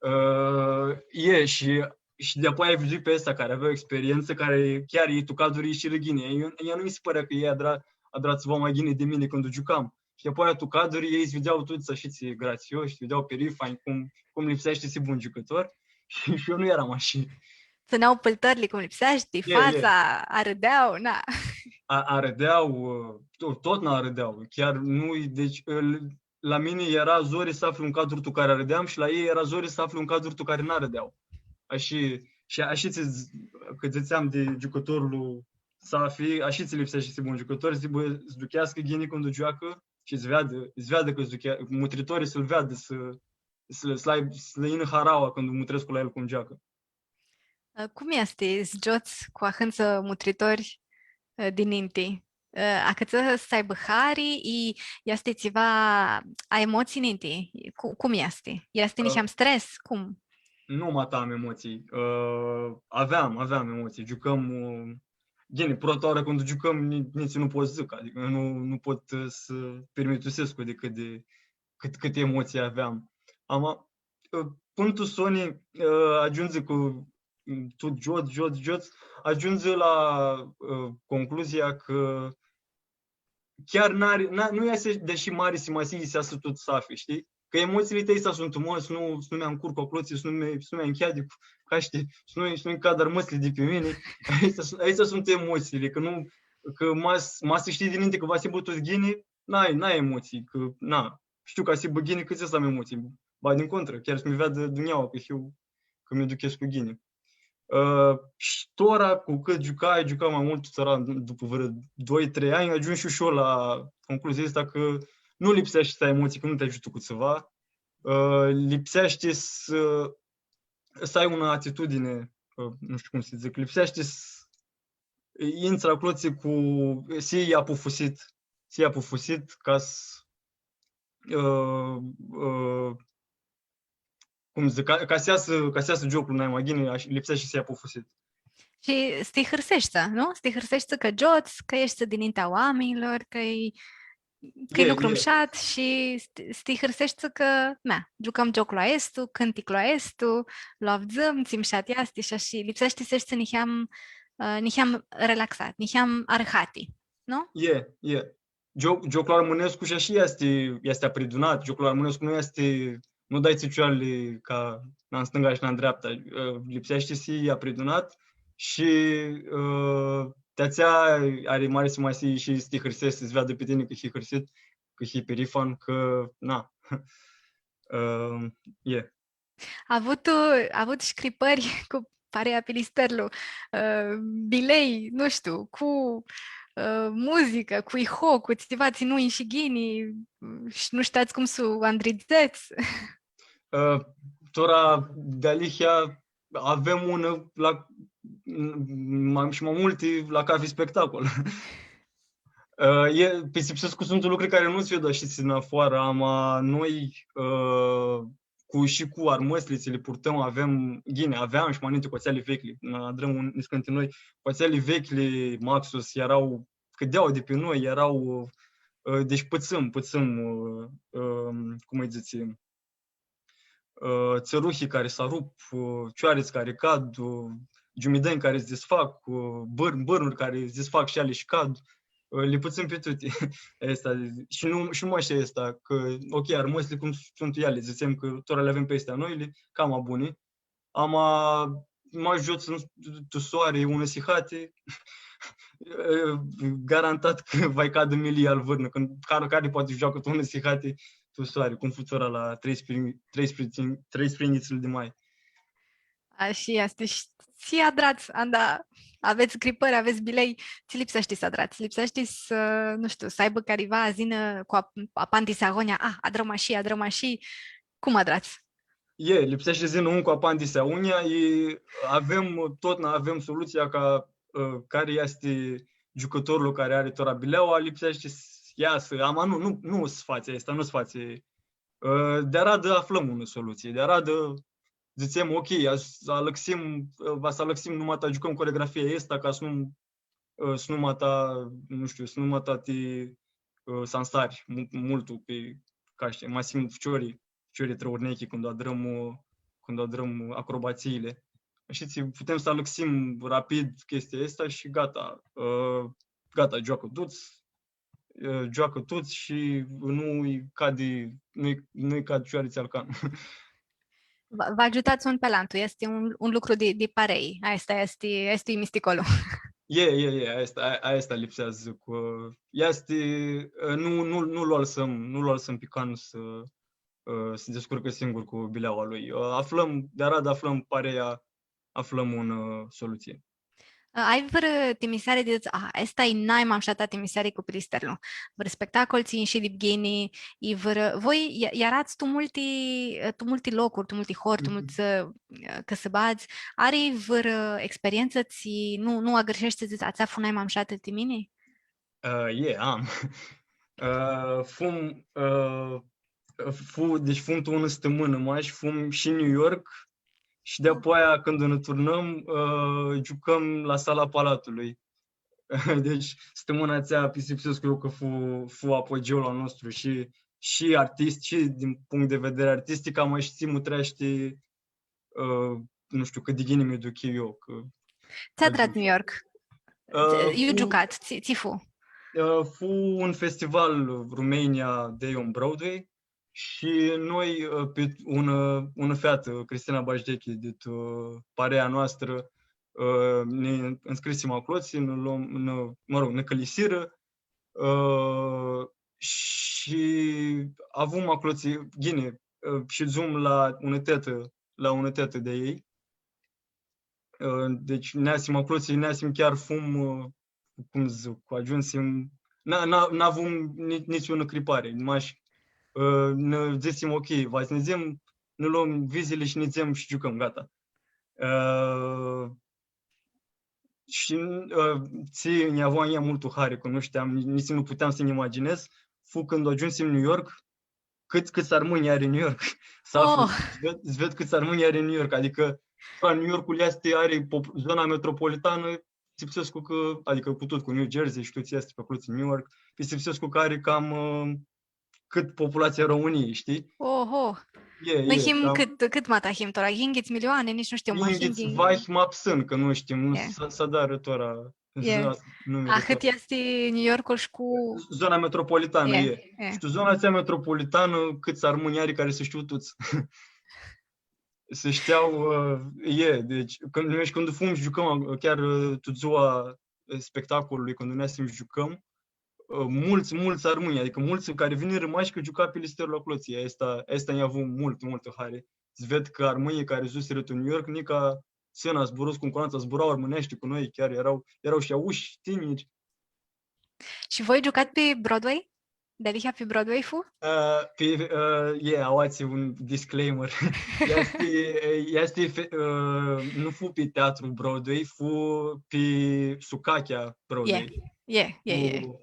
Ã, e, shi, shi di-apoia ai vidzui pi aeshti cari avea experientsã, cari chiar elj tu caduri ishirã ghini. Elj, elj nu mi si pãrea cã elj adra, adra tsiva ma ghini di mini cãndu giucam. Shi apoia tu caduri, elj s-videa tuts ashitsi gratsioshi, s-videa pirifanj, cum, cum lipseashti s-hii bun giucãtor. Shi, shi eu nu eram ashi. Tsãnea pãltãrli cum lipseashti, e, e, fatsa, arãdea, na. A, arãdea, ã, to-, totna arãdea. Chiar nu, deci, ãl, la mini eara zori s-aflu un cadur tu cari arãdeam shi la elj eara zori s-aflu un cadur tu cari n-arãdea. Ashi, shi ashi tsi, cã dzãtseam di giucãtorlu safi, ashi tsi lipseashti s-hii bun giucãtor, s-, bã, s-ducheascã ghini cãndu gioacã shi s-veadã, s-veadã cã s-duchea-, mutritorlji s-lu veadã, s-, s-, s-lã, s-lã yinã haraua cãndu mutrescu la el cum gioacã. Ã, cum easti s-giots cu ahãntsã mutritori, ã, dininti? Ã, acãtsã s-aibã hari, i easti tsiva, ai emotsii ninti? Cu-, cum easti? Easti, ã, niheam stres? Cum? Nu, ma ta am emotsii. Ã, aveam, aveam emotsii. Giucãm, ã, ghini, prota oarã cãndu giucãm, ni-, nitsi nu pot s-dzãc, adicã nu, nu pot, ã, s-pirmitusescu di cãt di, cãt, cãti emotsii aveam. Ama, ã, pãnã tu soni, ã, agiundzi cu, m, tu giots, giots, giots, agiundzi la, ã, concluzia cã chiar n-ari, n-a-, nu easti di ashi mari simasii s-easã tut safi, shtii? Cã emotsiili ti aesti suntu, mã, s-nu, s-nu mi ncurcu aclotsi, s-nu mi, s-nu mi ncheadicu, ca shtii, s-nu, s-nu-nj cadã armãtsli di pi mini. Aesti sun-, aesti suntu emotsiili, cã nu, cã ma s-, ma s-shtii dininti cã va s-hibã tut ghini, n-ai, n-ai emotsii, cã, na, shtiu cã va s-hibã ghini, cã tsi s-am emotsii. Ba, din contrã, chiar s-mi veadã dunjaua cã hiu, cã mi duchescu ghini. Ã, shi tora, cu cãt giucai, giucai ma multu, tora, dupã vãrã doi, trei anj, agiumshu shi eu la concluzia aestã cã nu lipseashti s-ai emotsii, cã nu ti agiutã cu tsiva. Ã, lipseashti s-, s-ai unã atitudini, ã, nu shtiu cum s-dzãc, lipseashti s-, intri aclotsi cu, s-hii apufusit, s-hii apufusit ca s-, ã, ã, cum dzãc, ca, ca s-easã, ca s-easã gioclu nai ma ghini, ash-, lipseashti s-hii apufusit. Shi s-ti hãrseshti, nu? S-ti hãrseshti cã giots, cã eshti dinintea oaminjlor, cã-i, cã-i lucru mushat shi s-ti, s-ti hãrseshti cã, mea, giucãm gioclu aestu, cãnticlu aestu, lu avdzãm, tsi mushat easti, shi ashi, lipseashti s-eshti niheam, ã, niheam relaxat, niheam arhati, nu? E, e. Gio-, gioclu armãnescu shi ashi easti, easti apridunat. Gioclu armãnescu nu easti, nu dai tsicioarli ca na stãnga shi na ndreapta. Ã, lipseashti s-hii apridunat shi, ã, ti atsea ari mari simasii shi s-ti hãrseshti, s-veadã pi tini cã hii hãrsit, cã hii pirifan, cã, na. Ã, e. Avutu, avutu shi cripãri cu parea Pilisterlu, ã, bilei, nu shtiu, cu, ã, muzicã, cu iho, cu tsiva tsi nu inshi ghini, shi nu shteats cum s-u andridzets. Ã, tora dealihea avem unã la, m-, ma, shi ma multi la cafi spectacol. Ã, e, pistipsescu cã suntu lucri cari nu s-ved ashitsi nafoarã, ama noi, ã, cu, shi cu armãtsli tsi li purtãm, avem, ghini, aveam shi ma ninti cu atseali veclji. Nã adrãm un, niscãnti noi, cu atseali veclji, maxus, eara, cãdea di pi noi, eara, ã, deci pãtsãm, pãtsãm, ã, ã, cum lji dzãtsi, ã, tsãruhi cari s-arup, ã, cioarits cari cad, ã, giumidãnj cari s-disfac, ã, bãr-, bãrnuri cari s-disfac shi eali shi cad, ã, li pãtsãm pi tuti. Aestã, shi nu, shi nu mash aestã, cã, ok, armãtsli cum suntu eali, dzãtsem cã tora li avem pi aesti a noili, cama buni. Ama, ma giots tu soari unã sihati, garantat cã va-lj cadã milii al vãrnã, cãndu cari, cari poati s-gioacã tu unã sihati tu soari, cum fu tora la treisprãdzatsi, treisprãdzatsi, treisprãdzatsi di mai. Ashi easti. Shi tsi adrats, anda avets cripãri, avets bilei, tsi lipseashti s-adrats? Lipseashti s-, nu shtiu, s-aibã cariva s-yinã cu ap-, apandisi agonja, a, adrãm ashi, adrãm ashi, cum adrats? E, lipseashti s-yinã un cu apandisi agonja, i avem, totna avem solutsia ca, ã, cari easti giucãtorlu cari ari tora bileaua, lipseashti s-easã, ama nu, nu, nu s-fatsi aestã, nu s-fatsi. Ã, di aradã aflãm unã solutsii, di aradã dzãtsem, ok, va s-alãxim, va s-alãxim, numata giucãm coregrafia aestã ca s-nu, ã, s-numata, nu shtiu, s-numata ti, ã, s-ansari mu-, multu pi, ca shtii, ma s-him ficiori, ficiori trã urnechi cãndu adrãm, ã, cãndu adrãm acrobatsiili. Shi tsi putem s-alãxim rapid chestia aestã shi gata. Ã, gata, gioacã tuts, ã, gioacã tuts shi nu-i cadi, nu-i, nu-i cadi cioari tsi alcan. Va, va agiutats un pi alantu, easti un, un lucru di, di parei. Aestã easti, easti misticolu. E, e, e, aestã, a, aestã lipsea s-dzãc, ã, easti, ã, nu, nu, nu lu alãsãm, nu lu alãsãm pi can s-, ã, s-discurcã singur cu bileaua lui. Ã, aflãm, di aradã aflãm parea, aflãm un, ã, solutsii. Ã, ai vãrã timiseari di, a, aestã e nai ma mushata timiseari cu Pilisterlu? Vãrã spectacol tsi inshi di ghini, i vãrã, voi i-, earats tu multi, ã, tu multi locuri, tu multi hori, tu multi, ã, cãsãbadz. Ari vãrã experientsã tsi nu, nu agãrsheshti, dzãts, atsea fu nai ma mushatã ti mini? Ã, e, am. Ã, fum, ã, fu, deci fum tu unã stãmãnã mash, fum shi New York shi di-apoaia, cãndu nã turnãm, ã, giucãm la Sala Palatului. Deci, stãmãna atsea, pistipsescu eu cã fu, fu apogeul a nostru shi, shi artist, shi din punct de vedere artistic, ama shi tsi mutreashti, ã, nu shtiu, cãt di ghini mi duc eu, cã... Tsi adrat New York? Ã, iu fu, giucat, tsi, tsi fu? Ã, fu un festival Romania Day on Broadway shi noi, ã, pi unã, unã featã, Cristina Bajdechi, dit, ã, parea noastrã, ã, nã nscrisim aclotsi, nã lom, nã, mã rog, nã cãlisirã, ã, shi avum aclotsi, ghini, ã, shidzum la unã tetã, la unã tetã di elj. Ã, deci, neasim aclotsi, neasim chiar fum, ã, cum dzãc, agiumsim, n-, n-, n-avum ni-, nitsi unã cripari, mash, ã, nã dzãsim, ok, va s-nidzem, nã lom vizili shi nidzem shi giucãm, gata. Ã, shi, ã, tsi nj-avu a njia multu hari, cã nu shteam, ni-, nitsi nu puteam s-nji imaginez, fu cãndu agiumsim New York, cãts, cãts armãnj ari New York. S-aflu, s-ved, s-ved cãts armãnj ari New York, adicã, pra New Yorkul easti, ari pop-, zona metropolitanã, pistipsescu cã, adicã cu tut, cu New Jersey shi tut tsi easti pi aclo, New York, pistipsescu cã ari cam, ã, cãt populatsia Romãniei, shtii? Oho! E, noi him cam cãt, cãt mata him tora? Yinghits milioani, nitsi nu shtiu, ma yinghits, yinghits, vahi ma psãn, cã nu shtim, nu s-, s-adarã tora zona, nu mi... Ahãt easti New Yorkul shi cu zona metropolitanã, e. Shi tu zona atsea metropolitanã, cãts armãnj ari cari s-shtiu tuts. S-shtiu, ã, e, deci, cãndu, noi shi cãndu fum shi giucãm, ã, chiar, ã, tu dzua, ã, spectacolului, cãndu neasim shi giucãm, ã, multsã, multsã armãnj, adicã multsã cari vinirã mash cã giuca Pilisterlu aclotsi, aestã, aestã nj-avu multu, multu hari. S-ved cã armãnjlji cari s-dusirã tu New York, nica s-nã zburãscu cu unã, zbura armãneashti cu noi, chiar eara, eara shi aushi, tiniri. Shi voi giucat pi Broadway? Dealihea pi Broadway fu? Ã, pi, ã, e, aoatsi un disclaimer. Easti, easti fe-, ã, nu fu pi teatru Broadway, fu pi sucachea Broadway. E, e, e, e. Fu,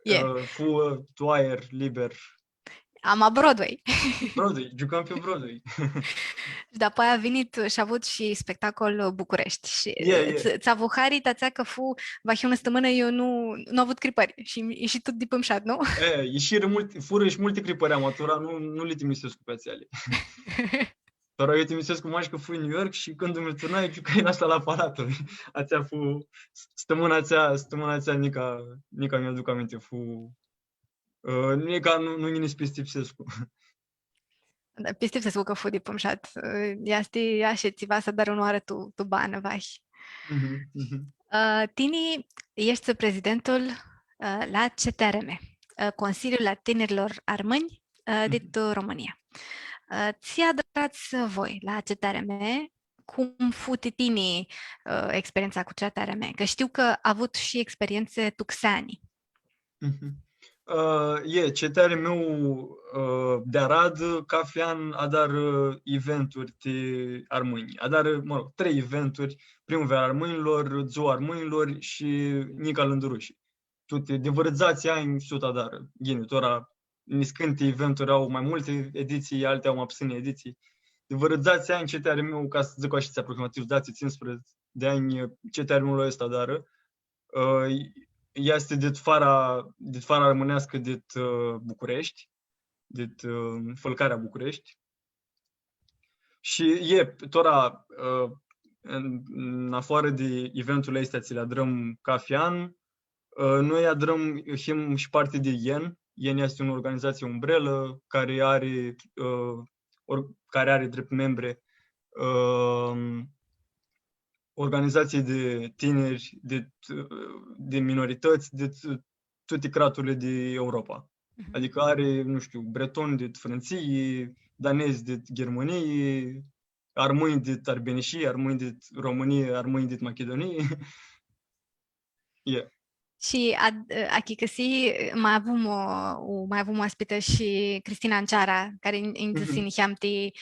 ã, fu, ã, tu aer liber. Ama Broadway. Broadway, giucam pi Broadway. Shi dapoaia vinit shi avut shi spectacol Bucureshti. Shi, e, e, ts-, ts-avu hari ti atsea cã fu, vahi unã stãmãnã, eu nu, nu avut cripãri. Shi, shi tut dip mushat, nu? E, ishirã multi, furã shi multi cripãri, ama tora nu, nu li timisescu pi atseali. Tora eu timisescu mash cã fui New York shi cãndu mi turnai, giucai la Sala Palatului. Atsea fu, stãmãna atsea, stãmãna atsea, nica, nica mi-aduc aminti, fu, ã, nica nu, nu yini s-pistipsescu. Da, pistipsescu cã fu dip mushat. Ã, easti ashi, tsiva s-adarã unãoarã tu, tu banã, vahi. Mhm, mhm. Ã, tini eshti prezidentul, ã, la C T R M, ã, Consiliul a Tinirlor Armãnj, ã, dit Romãnia. Ã, tsi adrats voi la C T R M, cum fu ti tini, ã, experientsa cu C T R M? Cã shtiu cã avut shi experientsi tu xeani. Mhm. Ã, e, C T R M-ul, ã, di aradã, cafi an adarã eventuri ti armãnj. Adarã, mă rog, trei eventuri, Primăvara Armãnjlor, Dzua Armãnjlor shi Nica Lãndurushi. Tuti, di vãrã dzatsi anj, sut adarã. Ghini, tora, niscãnti eventuri au ma multi editsii, alti au ma psãni editsii. di vãrã dzatsi anj, C T R M-ul, ca s-dzãc ashi, aproximativ dzatsi, tsisprãdzatsi di anj, C T R M-ul aestu adarã. Ã, easti dit fara, dit fara armãneascã dit, ã, Bucureshti, dit, ã, Fãlcarea Bucureshti. Shi e, tora, ã, în, în afară de eventurile astea, tsi li adrãm cafi an, ã, noi adrãm, him shi parti di ien. Ien easti unã organizatsii umbrelã cari ari, ã, or-, cari ari drept membre, ã, organizatsii di tiniri, di, di minoritãts, di tuti craturli di Europa. Mhm. Adicã ari, nu shtiu, bretoni di Frãntsii, danezi di Ghirmãnii, armãnj di Arbinishii, armãnj di Romãnii, armãnj di Machidunii. E. Shi ad-, achicãsii, ma avum o, o, ma avum oaspitã shi Cristina Anciara, cari nj-, nj-dzãsi niheam ti,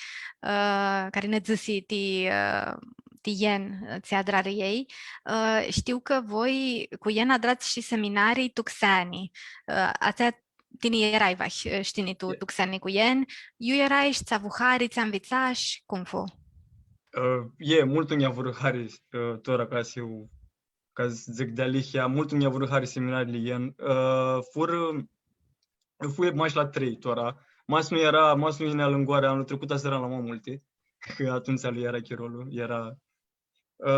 ã, cari nã dzãsi ti, ã, ti ien, ã, tsi adrarã elj. Ã, shtiu cã voi cu ien adrats shi seminarii tu xeani. Ã, atsea tini erai vahi, ã, sh-tini tu, tu xeani cu ien. Iu erai shi tsi avu hari, tsi anvitsash, cum fu? Ã, e, multu nj-avurã hari, ã, tora ca s-u ca s-dzãc dealihea, multu nj-avurã hari seminariili ien. Ã, furã, fui mash la trei tora. Ma s-nu eara, ma s-nu yinea lãngoarea, anlu tricut ashi earam la ma multi, cã atumtsea li eara chirolu, eara, ã,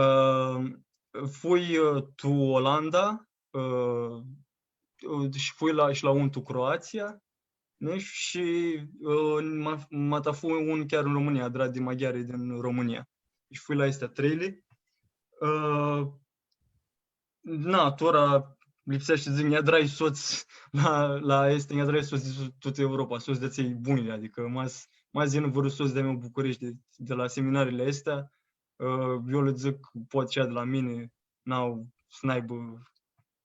fui, ã, tu Olanda, ã, ã, shi fui la, shi la un tu Croatsia, nu? Shi, ã, ma, ma ta fu un chiar tu Romãnia, adrat di maghiari din Romãnia. Shi fui la aesti treili. Ã, na, tora lipseashti s-dzãc, nj-adrai sots la, la aesti, nj-adrai sots di tu-, tutã Europa, sots di atselj bunj, adicã ma s-, ma s-yinã vãrã sots di-a meu Bucureshti, di, di la seminariili aesti, ã, eu lã dzãc, pot shi di la mini, n-au, s-n-aibã,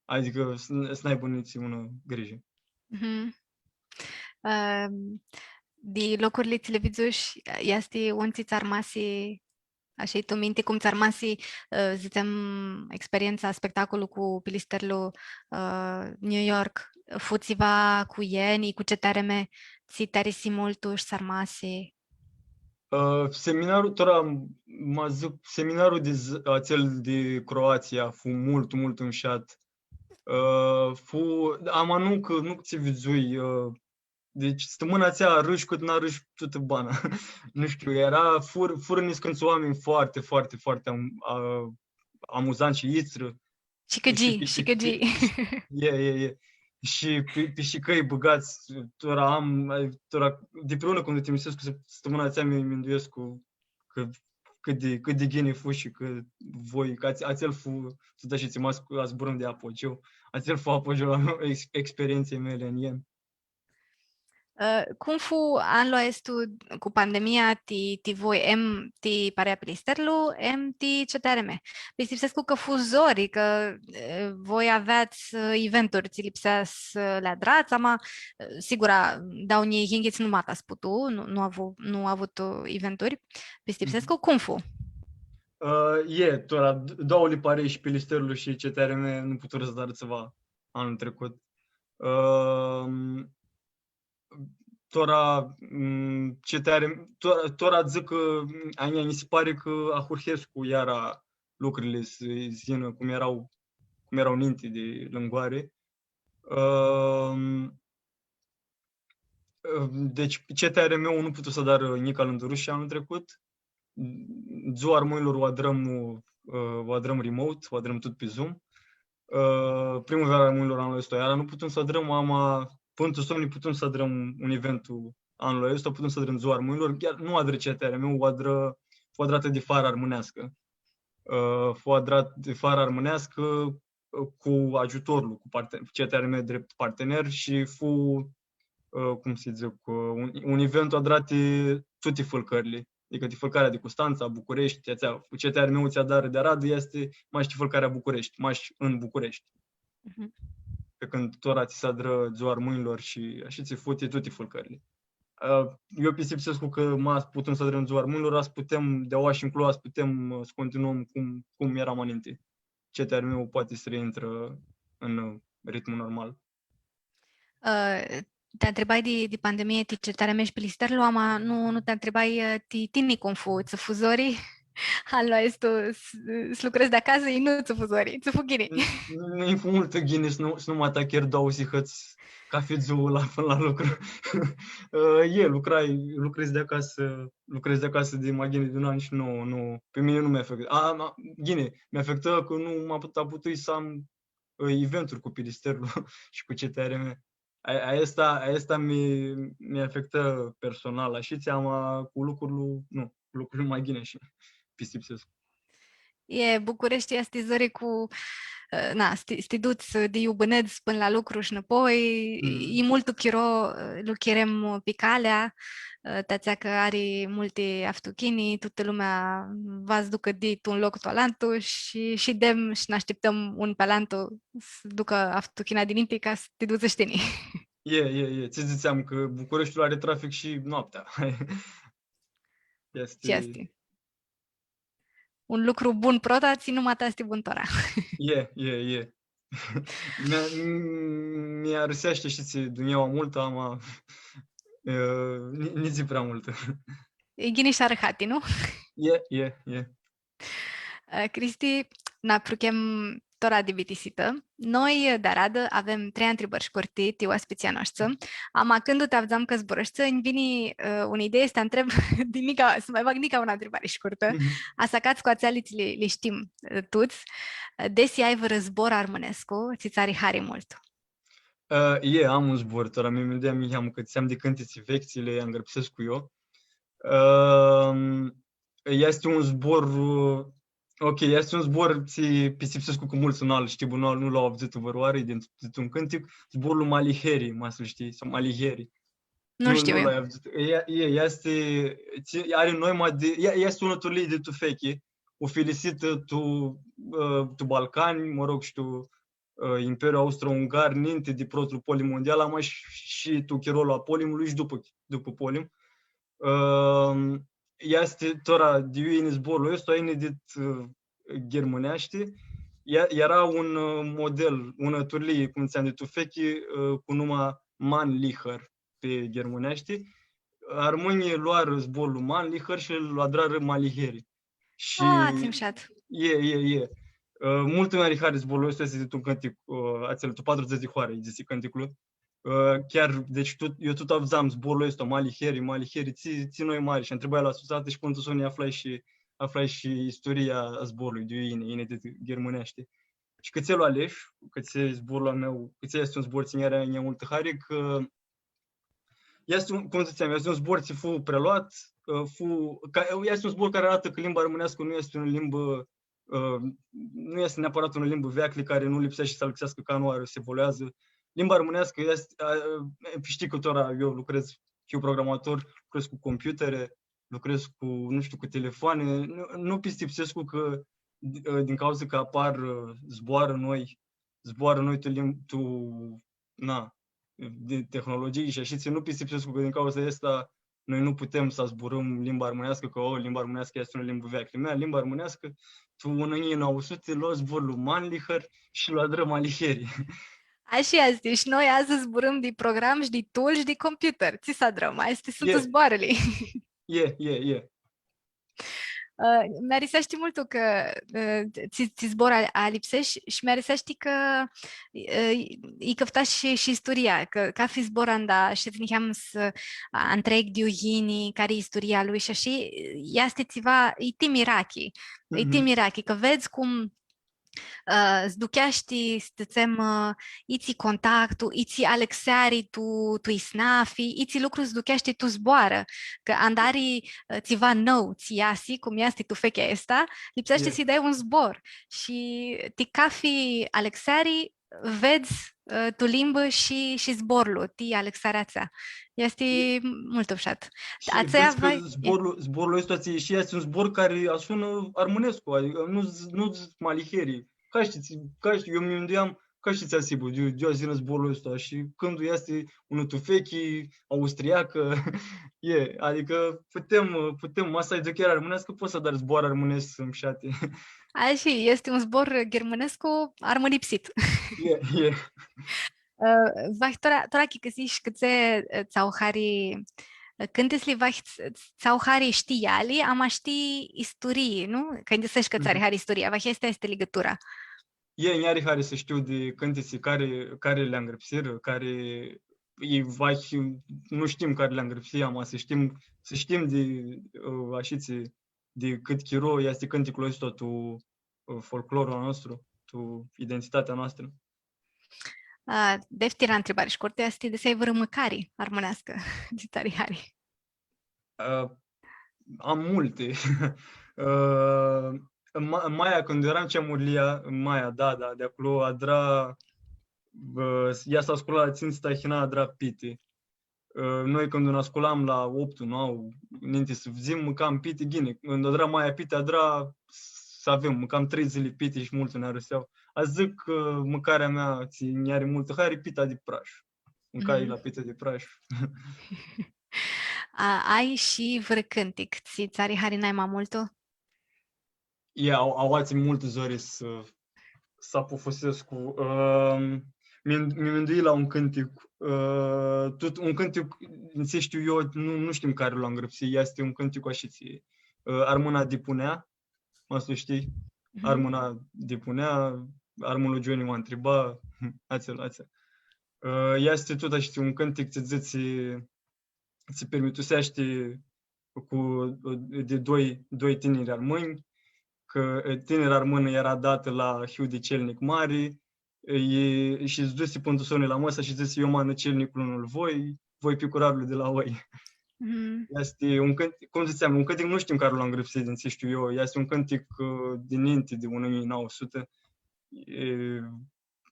adicã s-n-, s-n-aibã nitsi unã grijã. Mhm. Ãm, di locurli tsi li vidzushi, easti un tsi tsã armasi ashi tu minti, cum tsã armasi, ã, dzãtsem, experientsa, spectacolu cu Pilisterlu, ã, New York, fu tsiva cu ien, cu C T R M, tsi ti arisi multu shi tsã armasi? Ã, seminarlu, tora, ma dzãc, seminarlu di z-, atsel di Croatsia fu multu, multu mushat. Ã, fu, ama nu cã, nu cã tsi vidzui, ã, deci, stãmãna atsea arãsh cãt n-arãsh tutã bana. Nu shtiu, eara, fur-, furã niscãntsã oaminj foarte, foarte, foarte am-, a-, amuzantsã shi istrã. Shi cãgi, shi cãgi. E, e, e. Shi pi, pi shi cãi bãgats, tora am, tora, dipriunã, cum ti misescu, stãmãna atsea mi, minduescu cã, cãt di, cãt di ghini fu shi cã voi, cã ats-, atsel fu, tut ashi tsi ma zburãm di apogeu, atsel fu apogeul a meu, ex-, experientsei meali tu ien. Ã, cum fu anlu aestu cu pandemia ti, ti voi, em ti Parea Pilisterlu, em ti C T R M? Pistipsescu cã fu zori, cã, e, voi aveats, e, eventuri, tsi lipsea s-li adrats, ama, e, sigura, dauã njilji yinghits nu mata s-putu, nu, nu avu, nu avut, e, eventuri. Pistipsescu, cum fu? Ã, e, tora, d-, dauãli parei, shi Pilisterlu shi C T R M nu puturã s-adarã tsiva anlu tricut. Ãm, tora, mm, C T R M, tora, tora dzãc cã, mm, a njia nji si pari cã ahurhescu iara lucrili s-, s-yinã cum eara, cum eara ninti di lãngoari. Ãm, ãm, deci, C T R M-ul nu putu s-adarã nica lãndurushi anlu tricut. Dzua Armãnjlor u adrãm, ã, u adrãm remote, u adrãm tut pi Zoom. Ã, Primuveara Armãnjlor anlu aestu iara nu putum s-u adrãm, ama pãn tu soni putum s-adrãm un eventu anlu aestu, putum s-adrãm Dzua Armãnjlor, chiar nu u adrã C T R M-ul, u adrã, fu adratã di Fara Armãneascã. Ã, fu adratã di Fara Armãneascã, cu agiutorlu, cu parte-, C T R M drept partener shi fu, ã, cum s-dzãc, ã, un, un eventu adrat ti tuti fãlcãrli. Adicã ti fãlcarea di Custantsa, Bucureshti, atsea, C T R M-ul tsi adarã di aradã easti mash ti fãlcarea Bucureshti, mash tu Bucureshti. Mhm. Pi cãndu tora tsi s-adrã Dzua Armãnjlor shi ashi tsi fu ti tuti fãlcãrli. Ã, eu pistipsescu cã ma putum s-adrãm Dzua Armãnjlor, a s-putem, di aoa shi nclo, a s-putem, ã, s-continuãm cum, cum earam ninti. C T R M-ul poati s-reintrã tu, ã, ritmul normal. Ã, Ti ntribai di, di pandemie, ti certarea mea shi Pilisterlu, ama nu, nu ti ntribai, ã, ti tini cum fu, tsã fu zori? Alu aestu, s-, s-lucredz di acasã, i nu tsã fu zori, tsã fu ghini. Nu, nu fu multu ghini s-nu, s-nu ma ta chiar doauã sihãts cafi dzuã la, pãnã la lucru. Ã, e, lucrai, lucredz di acasã, lucredz di acasã di ma ghini di un an shi nu, nu, pi mini nu mi afectã. A, ma, ghini, mi afectã cã nu ma put-, putui s-am, ã, eventuri cu Pilisterlu shi cu C T R M. A, aestã, aestã mi, mi afectã personal, ashitsi, ama cu lucrul, nu, cu lucrul ma ghini shi pistipsescu. E, Bucureshti easti zori cu, ã, na, s-ti, s-ti duts di iu bãnedz pãnã la lucru shi nãpoi, mm, e multu chiro, ã, lu chirem pi calea, ã, ti atsea cã ari multi aftuchini, tutã lumea va s-ducã di tu un loc tu alantu shi, shidem shi n-ashtiptãm un pi alantu s-ducã aftuchina dininti ca s-ti duts shi tini. E, e, e. Tsi dzãtseam cã Bucureshtiul ari trafic shi noaptea. Easti. Shi easti. Un lucru bun prota, tsi nu ma ta easti bun tora. E, e, e. Mi, mi arãseashti shi tsi dunjaua multu, ama, e, ni, nitsi prea multu. E ghini shi arãhati, nu? E, e, e. Ã, Cristi, nã apruchem tora di bitisitã. Noi, di aradã, avem trei ntribãri shcurti ti oaspitslji a noshtsã. Ama cãndu ti avdzam cã zburãshti, nj-vini, ã, unã idee s-ti ntreb di nica, s-ma bag nica unã ntribari shcurtã. Mhm. A s-acats cu atseali tsi li, li shtim, ã, tuts. Ã, desi ai vãrã zbor armãnescu, tsi tsã ari hari multu? Ã, e, am un zbor, tora mi minduiam niheamã cã tsi am di cãntitsi veclji, tsi li angrãpsescu eu. Ãm, easti un zbor, ã, ok, easti un zbor tsi pistipsescu cã multsã nu-l shtiu, nu, nu l-au avdzãtã vãrãoarã, e di, di un cãntic, zborlu Maliheri, ma s-lu shtii, sau Maliheri. Nu, nu shtiu nu eu. L-ai avdzãtã. E, e, easti, tsi, ari noima di, e, easti unã turlii di tufechi, ufilisitã tu, ã, tu Balcani, mă rog, shi tu, ã, Imperiul Austro-Ungar, ninti di protlu polim mondial, ama shi, shi tu chirolu a polimlui shi dupã, dupã polim. Ãm, easti tora di iu yini zborlu aestu, yini dit, ã, ghirmãneashti. E-, eara un, ã, model, unã turlii, cum dzãtseam, di tufechi, ã, cu numa Mannlicher pi ghirmãneashti. Armãnjlji loarã zborlu Mannlicher shi lu adrarã Maliheri. Shi... A, tsi mushat. E, e, e. Ã, multu mi ari hari zborlu aestu, easti di un cãntic, ã, atsel, tu patrudzãts di hoari, dzãtsi cãnticlu. Ã, chiar, deci, tut, eu tut avdzam zborlu aestu, Maliheri, Maliheri, tsi, tsi noimã ari. Shi ntribai la sutsatã shi pãnã tu soni aflai shi, aflai shi isturia a zborlui, di iu yini, yini di ghirmãneashti. Shi cãtse lu alesh, cãtse zborlu a meu, cãtse easti un zbor tsi nj-ari a njia multã hari, cã easti un, cum dzãtseam, easti un zbor tsi fu preluat, ã, fu, ca, easti un zbor cari aratã cã limba armãneascã nu easti unã limbã, ã, nu easti neapărat unã limbã veaclji cari nu lipseashti s-alãxeascã canãoarã, s-evolueadzã. Limba armãneascã easti, ã, ã, shtii cã tora eu lucredz, hiu programator, lucredz cu computere, lucredz cu, nu shtiu, cu telefoane, nu, nu pistipsescu cã, ã, din cauza cã apar, ã, zboarã noi, zboarã noi tu lim-, tu, na, di tehnologii shi ashitsi, nu pistipsescu cã din cauza aestã noi nu putem s-zburãm limba armãneascã, cã, o, limba armãneascã easti unã limbã veaclji. Mea, limba armãneascã, tu unã njilji nauã suti, lo zborlu Mannlicher shi lu adrã Maliheri. Ashi easti, shi noi adzã zburãm di program shi di tool shi di computer. Tsi s-adrãm? Aesti suntu zboarãli. E, e, e. Ã, mi-ariseashti multu cã, ã, tsi, tsi zbor a-, alipsesh shi mi-ariseashti cã, ã, lji cãftash shi, shi isturia, cã cafi zbor anda shedz niheam s-, a, ntreghi di iu yini, cari-i isturia lui shi ashi, easti tsiva, e ti mirachi. E ti mirachi, cã vedz cum ã, s-ducheashti, s-dzãtsem, ã, itsi contactu, itsi alãxeari tu, tu isnafi, itsi lucru s-ducheashti tu zboarã, cã anda ari, ã, tsiva nãu, tsi easi, cum easti tufechea aestã, lipseashti s-lji dai un zbor. Shi ti cafi alãxeari, vedz, ã, tu limbã shi, shi zborlu, ti alãxearea atsea. Easti multu mushat. Shi atsea vedz cã zborlu, zborlu aestu tsi easi, easti un zbor cari asunã armãnescu, adicã nu z-, nu dzãts Maliheri. Ca shtii, tsi, ca shtii, eu mi minduiam, ca shtii tsi s-hibã, di, di iu yini zborlu aestu, shi cãndu easti unã tufechi austriacã, e, adicã putem, putem, ma s-ai duchearea armãneascã, pots s-adari zboarã armãnescu, mshati. Ashi, easti un zbor ghirmãnescu armãnipsit. E, e. Ã, vahi tora, tora achicãsish cãtse, ã, tsã au hari, ã, cãntitsli, vahi ts-, ts-, tsã au hari shtii eali, ama shtii isturii, nu? Cã nji dzãsesh cã tsã ari hari isturia, vahi aestã easti ligãtura. E, nj-ari hari s-shtiu di cãntitsi cari, cari li angrãpsirã, cari, i, vahi, nu shtim cari li angrãpsi, ama s-shtim, s-shtim di, ã, ashitsi, di cãt chiro easti cãnticlu aestu tu, ã, folclorlu a nostru, tu identitatea noastrã. Ã, deftira ntribari shcurtã easti, desi ai vãrã mãcari armãneascã, di tsã ari hari? Ã, am multi. Ã, ma-, maia, cãndu earam cea murlia, maia, da, da, di aclo, adra, ã, ea s-ascula la tsintsi tahina, adra piti. Ã, noi cãndu nã sculam la optu, nauã, ninti s-fudzim, mãcam piti, ghini. Cãndu adra maia piti, adra s-avem, mãcam trei dzãli piti shi multu nã arãsea. A, dzãc cã mãcarea mea, tsi nj-ari multu hari, pita di prash. Mãcai la pita di prash. A, ai shi vãrã cãntic, tsi tsã ari hari nai ma multu? E, au, aoatsi multu zori s-, s-apufusescu. Ãm, mi, mi minduii la un cãntic, ã, tut un cãntic, tsi shtiu eu, nu, nu shtim cari lu angrãpsi, easti un cãntic ashitsi, ã, Armãna dipunea, ma s-lu shtii, Armãna dipunea, armãnlu Johnny ma ntriba, atsel, atsel. Ã, easti tut ashitsi un cãntic tsi dzãtsi, tsi pirmituseashti cu, di doi, doi tiniri armãnj, cã, e, tinira armãnã eara datã la hiu di celnic mari, e, shi s-dusi pãn tu soni la masa shi dzãsi: „Eu ma nã celniclu nu-l voi, voi picurarlu di la oi.” Easti un cãntic, cum dzãtseam, un cãntic, nu shtim cari lu angrãpsi, di tsi shtiu eu, easti un cãntic, ã, di ninti di unã njilji nauã suti. E,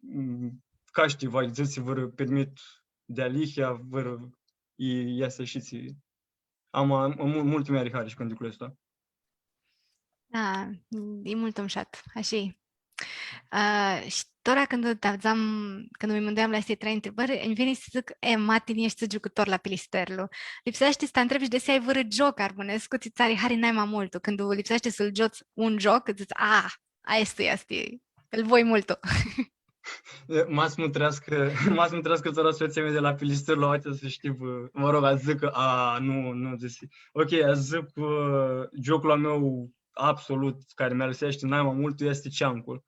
m, ca shtii, va dzãtsi vãrã pirmit dealihea, vãrã, e, easti shi tsi. Am, am, mu-, multu mi ari hari shi cãnticlu aestu. Da, e multu mushat, ashi e. Ã, shi tora cãndu ti avdzam, cãndu mi minduiam la aesti trei ntribãri, nji vini s-dzãc, e, ma tini eshti giucãtor la Pilisterlu. Lipseashti s-ti ntreb shi desi ai vãrã gioc armãnescu, tsi tsã ari hari nai ma multu. Cãndu lipseashti s-lu giots un gioc, dzãts, a, aestu easti, lu voi multu. E, ma s-mutreascã, ma s-mutreascã tora sotsia mea di la Pilisterlu, aoatsi s-shtii, bã, mă rog, va dzãcã, a, nu, nu, dzãsi. Ok, va dzãc, ã, gioclu a meu absolut, cari mi-arãseashti nai ma multu, easti ceamcul.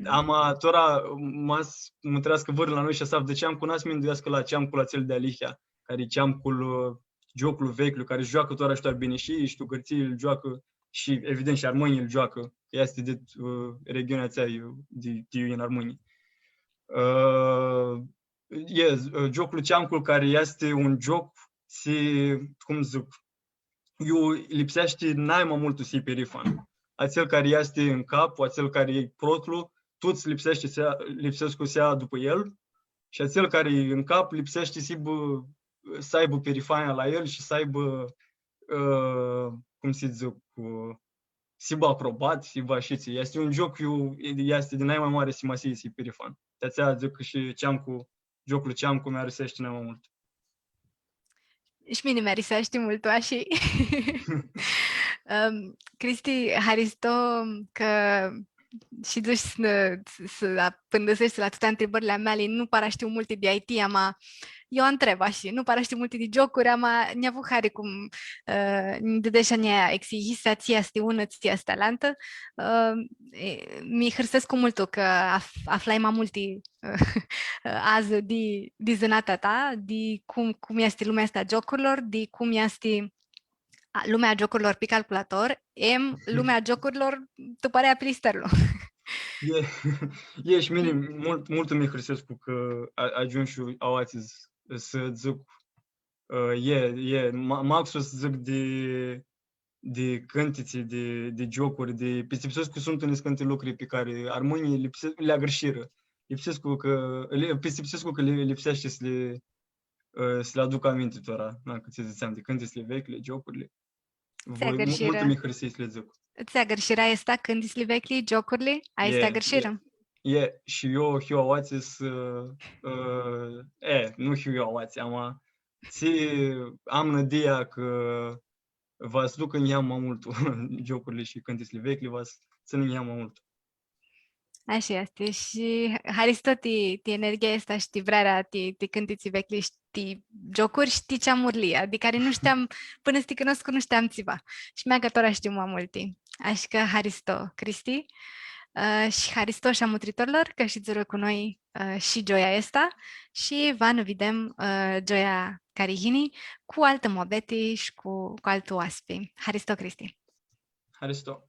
Ama tora, ma s-mutreascã vãrã la noi shi s-avdã ceamcul, n-va s-minduiascã la ceamcul atsel dealihea, cari e ceamcul, ã, gioclu vecljiu, cari s-gioacã tora shi tu Arbinishii, shi tu Gãrtsii lu gioacã shi, evident, shi armãnjlji lu gioacã, cã easti di, ã, regiunea atsea, ã, di, di iu yin armãnjlji. Ã, e, ã, gioclu ceamcul, cari easti un gioc, tsi, cum dzãc, iu lipseashti nai ma multu s-hii pirifan. Atsel cari easti tu cap, atsel cari e protlu, tuts lipseashti s-, lipsescu s-ljea dupã el, shi atsel cari e tu cap lipseashti s-hibã, s-aibã pirifania la el shi s-aibã, ã, cum s-dzãc, ã, s-hibã acrobat, s-hibã ashitsi. Easti un gioc, iu, easti di nai ma mari simasii s-hii pirifan. Di atsea dzãc cã shi ceamcul, gioclu ceamcul mi-arãseashti nai ma multu. Shi mini mi-ariseashti multu, ashi. Ãm, Cristi, haristo cã shidzui s-, s-, s-apãndãseshti la tuti ntribãrli a meali, nu para shtiu multi di I T, ama eu ntreb ashi, nu para shtiu multi di giocuri, ama nj-avu hari cum, ã, nji dãdeshi a njia exiyisi, tsi easti unã, tsi easti alantã. Ã, e, mi hãrsescu multu cã af-, aflai ma multi adzã di, di zãnatea ta, di cum, cum easti lumea aestã a giocurilor, di cum easti, a, lumea a giocurilor pi calculator, em, lumea a giocurilor tu parea Pilisterlu. E, e, shi mini multu, multu mi hãrsescu cã a-, agiumshu aoatsi s-, s-dzãc, ã, e, e, ma-, maxus s-dzãc di di cãntitsi, di, di giocuri, di, pistipsescu cã suntu niscãnti lucri pi cari armãnjlji lipse-, li agãrshirã. Lipsescu cã, li, pistipsescu cã li, lipseashti s-li, ã, s-li aduc aminti tora, na, cã tsi dzãtseam, di cãntitsli veclji, giocurli. Tsi agãrshirã? Multu mi hãrsii s-li dzãc. Tsi agãrshirã aestã, cãntitsli veclji, giocurli? Aestã agãrshirã? E, e, shi eu hiu aoatsi s-, ã, e, nu hiu eu aoatsi, ama tsi am nãdia cã va s-ducã niheam ma multu giocurli shi cãntitsli veclji, va s-tsãnã niheam ma multu. Ashi easti. Shi haristo ti, ti energia aestã shi ti vrearea ti, ti cãntitsi veclji shi ti giocuri shi ti geamurlia, di cari nu shteam, pãnã s-ti cunoscu, nu shteam tsiva. Shi mea cã tora shtiu ma multi. Ashi cã haristo, Cristi, ã, shi haristo shi a mutritorlor cã shidzurã cu noi, ã, shi gioia aestã shi va nã videm, ã, gioia cari yini cu altã muabeti shi cu, cu altu oaspi. Haristo, Cristi! Haristo!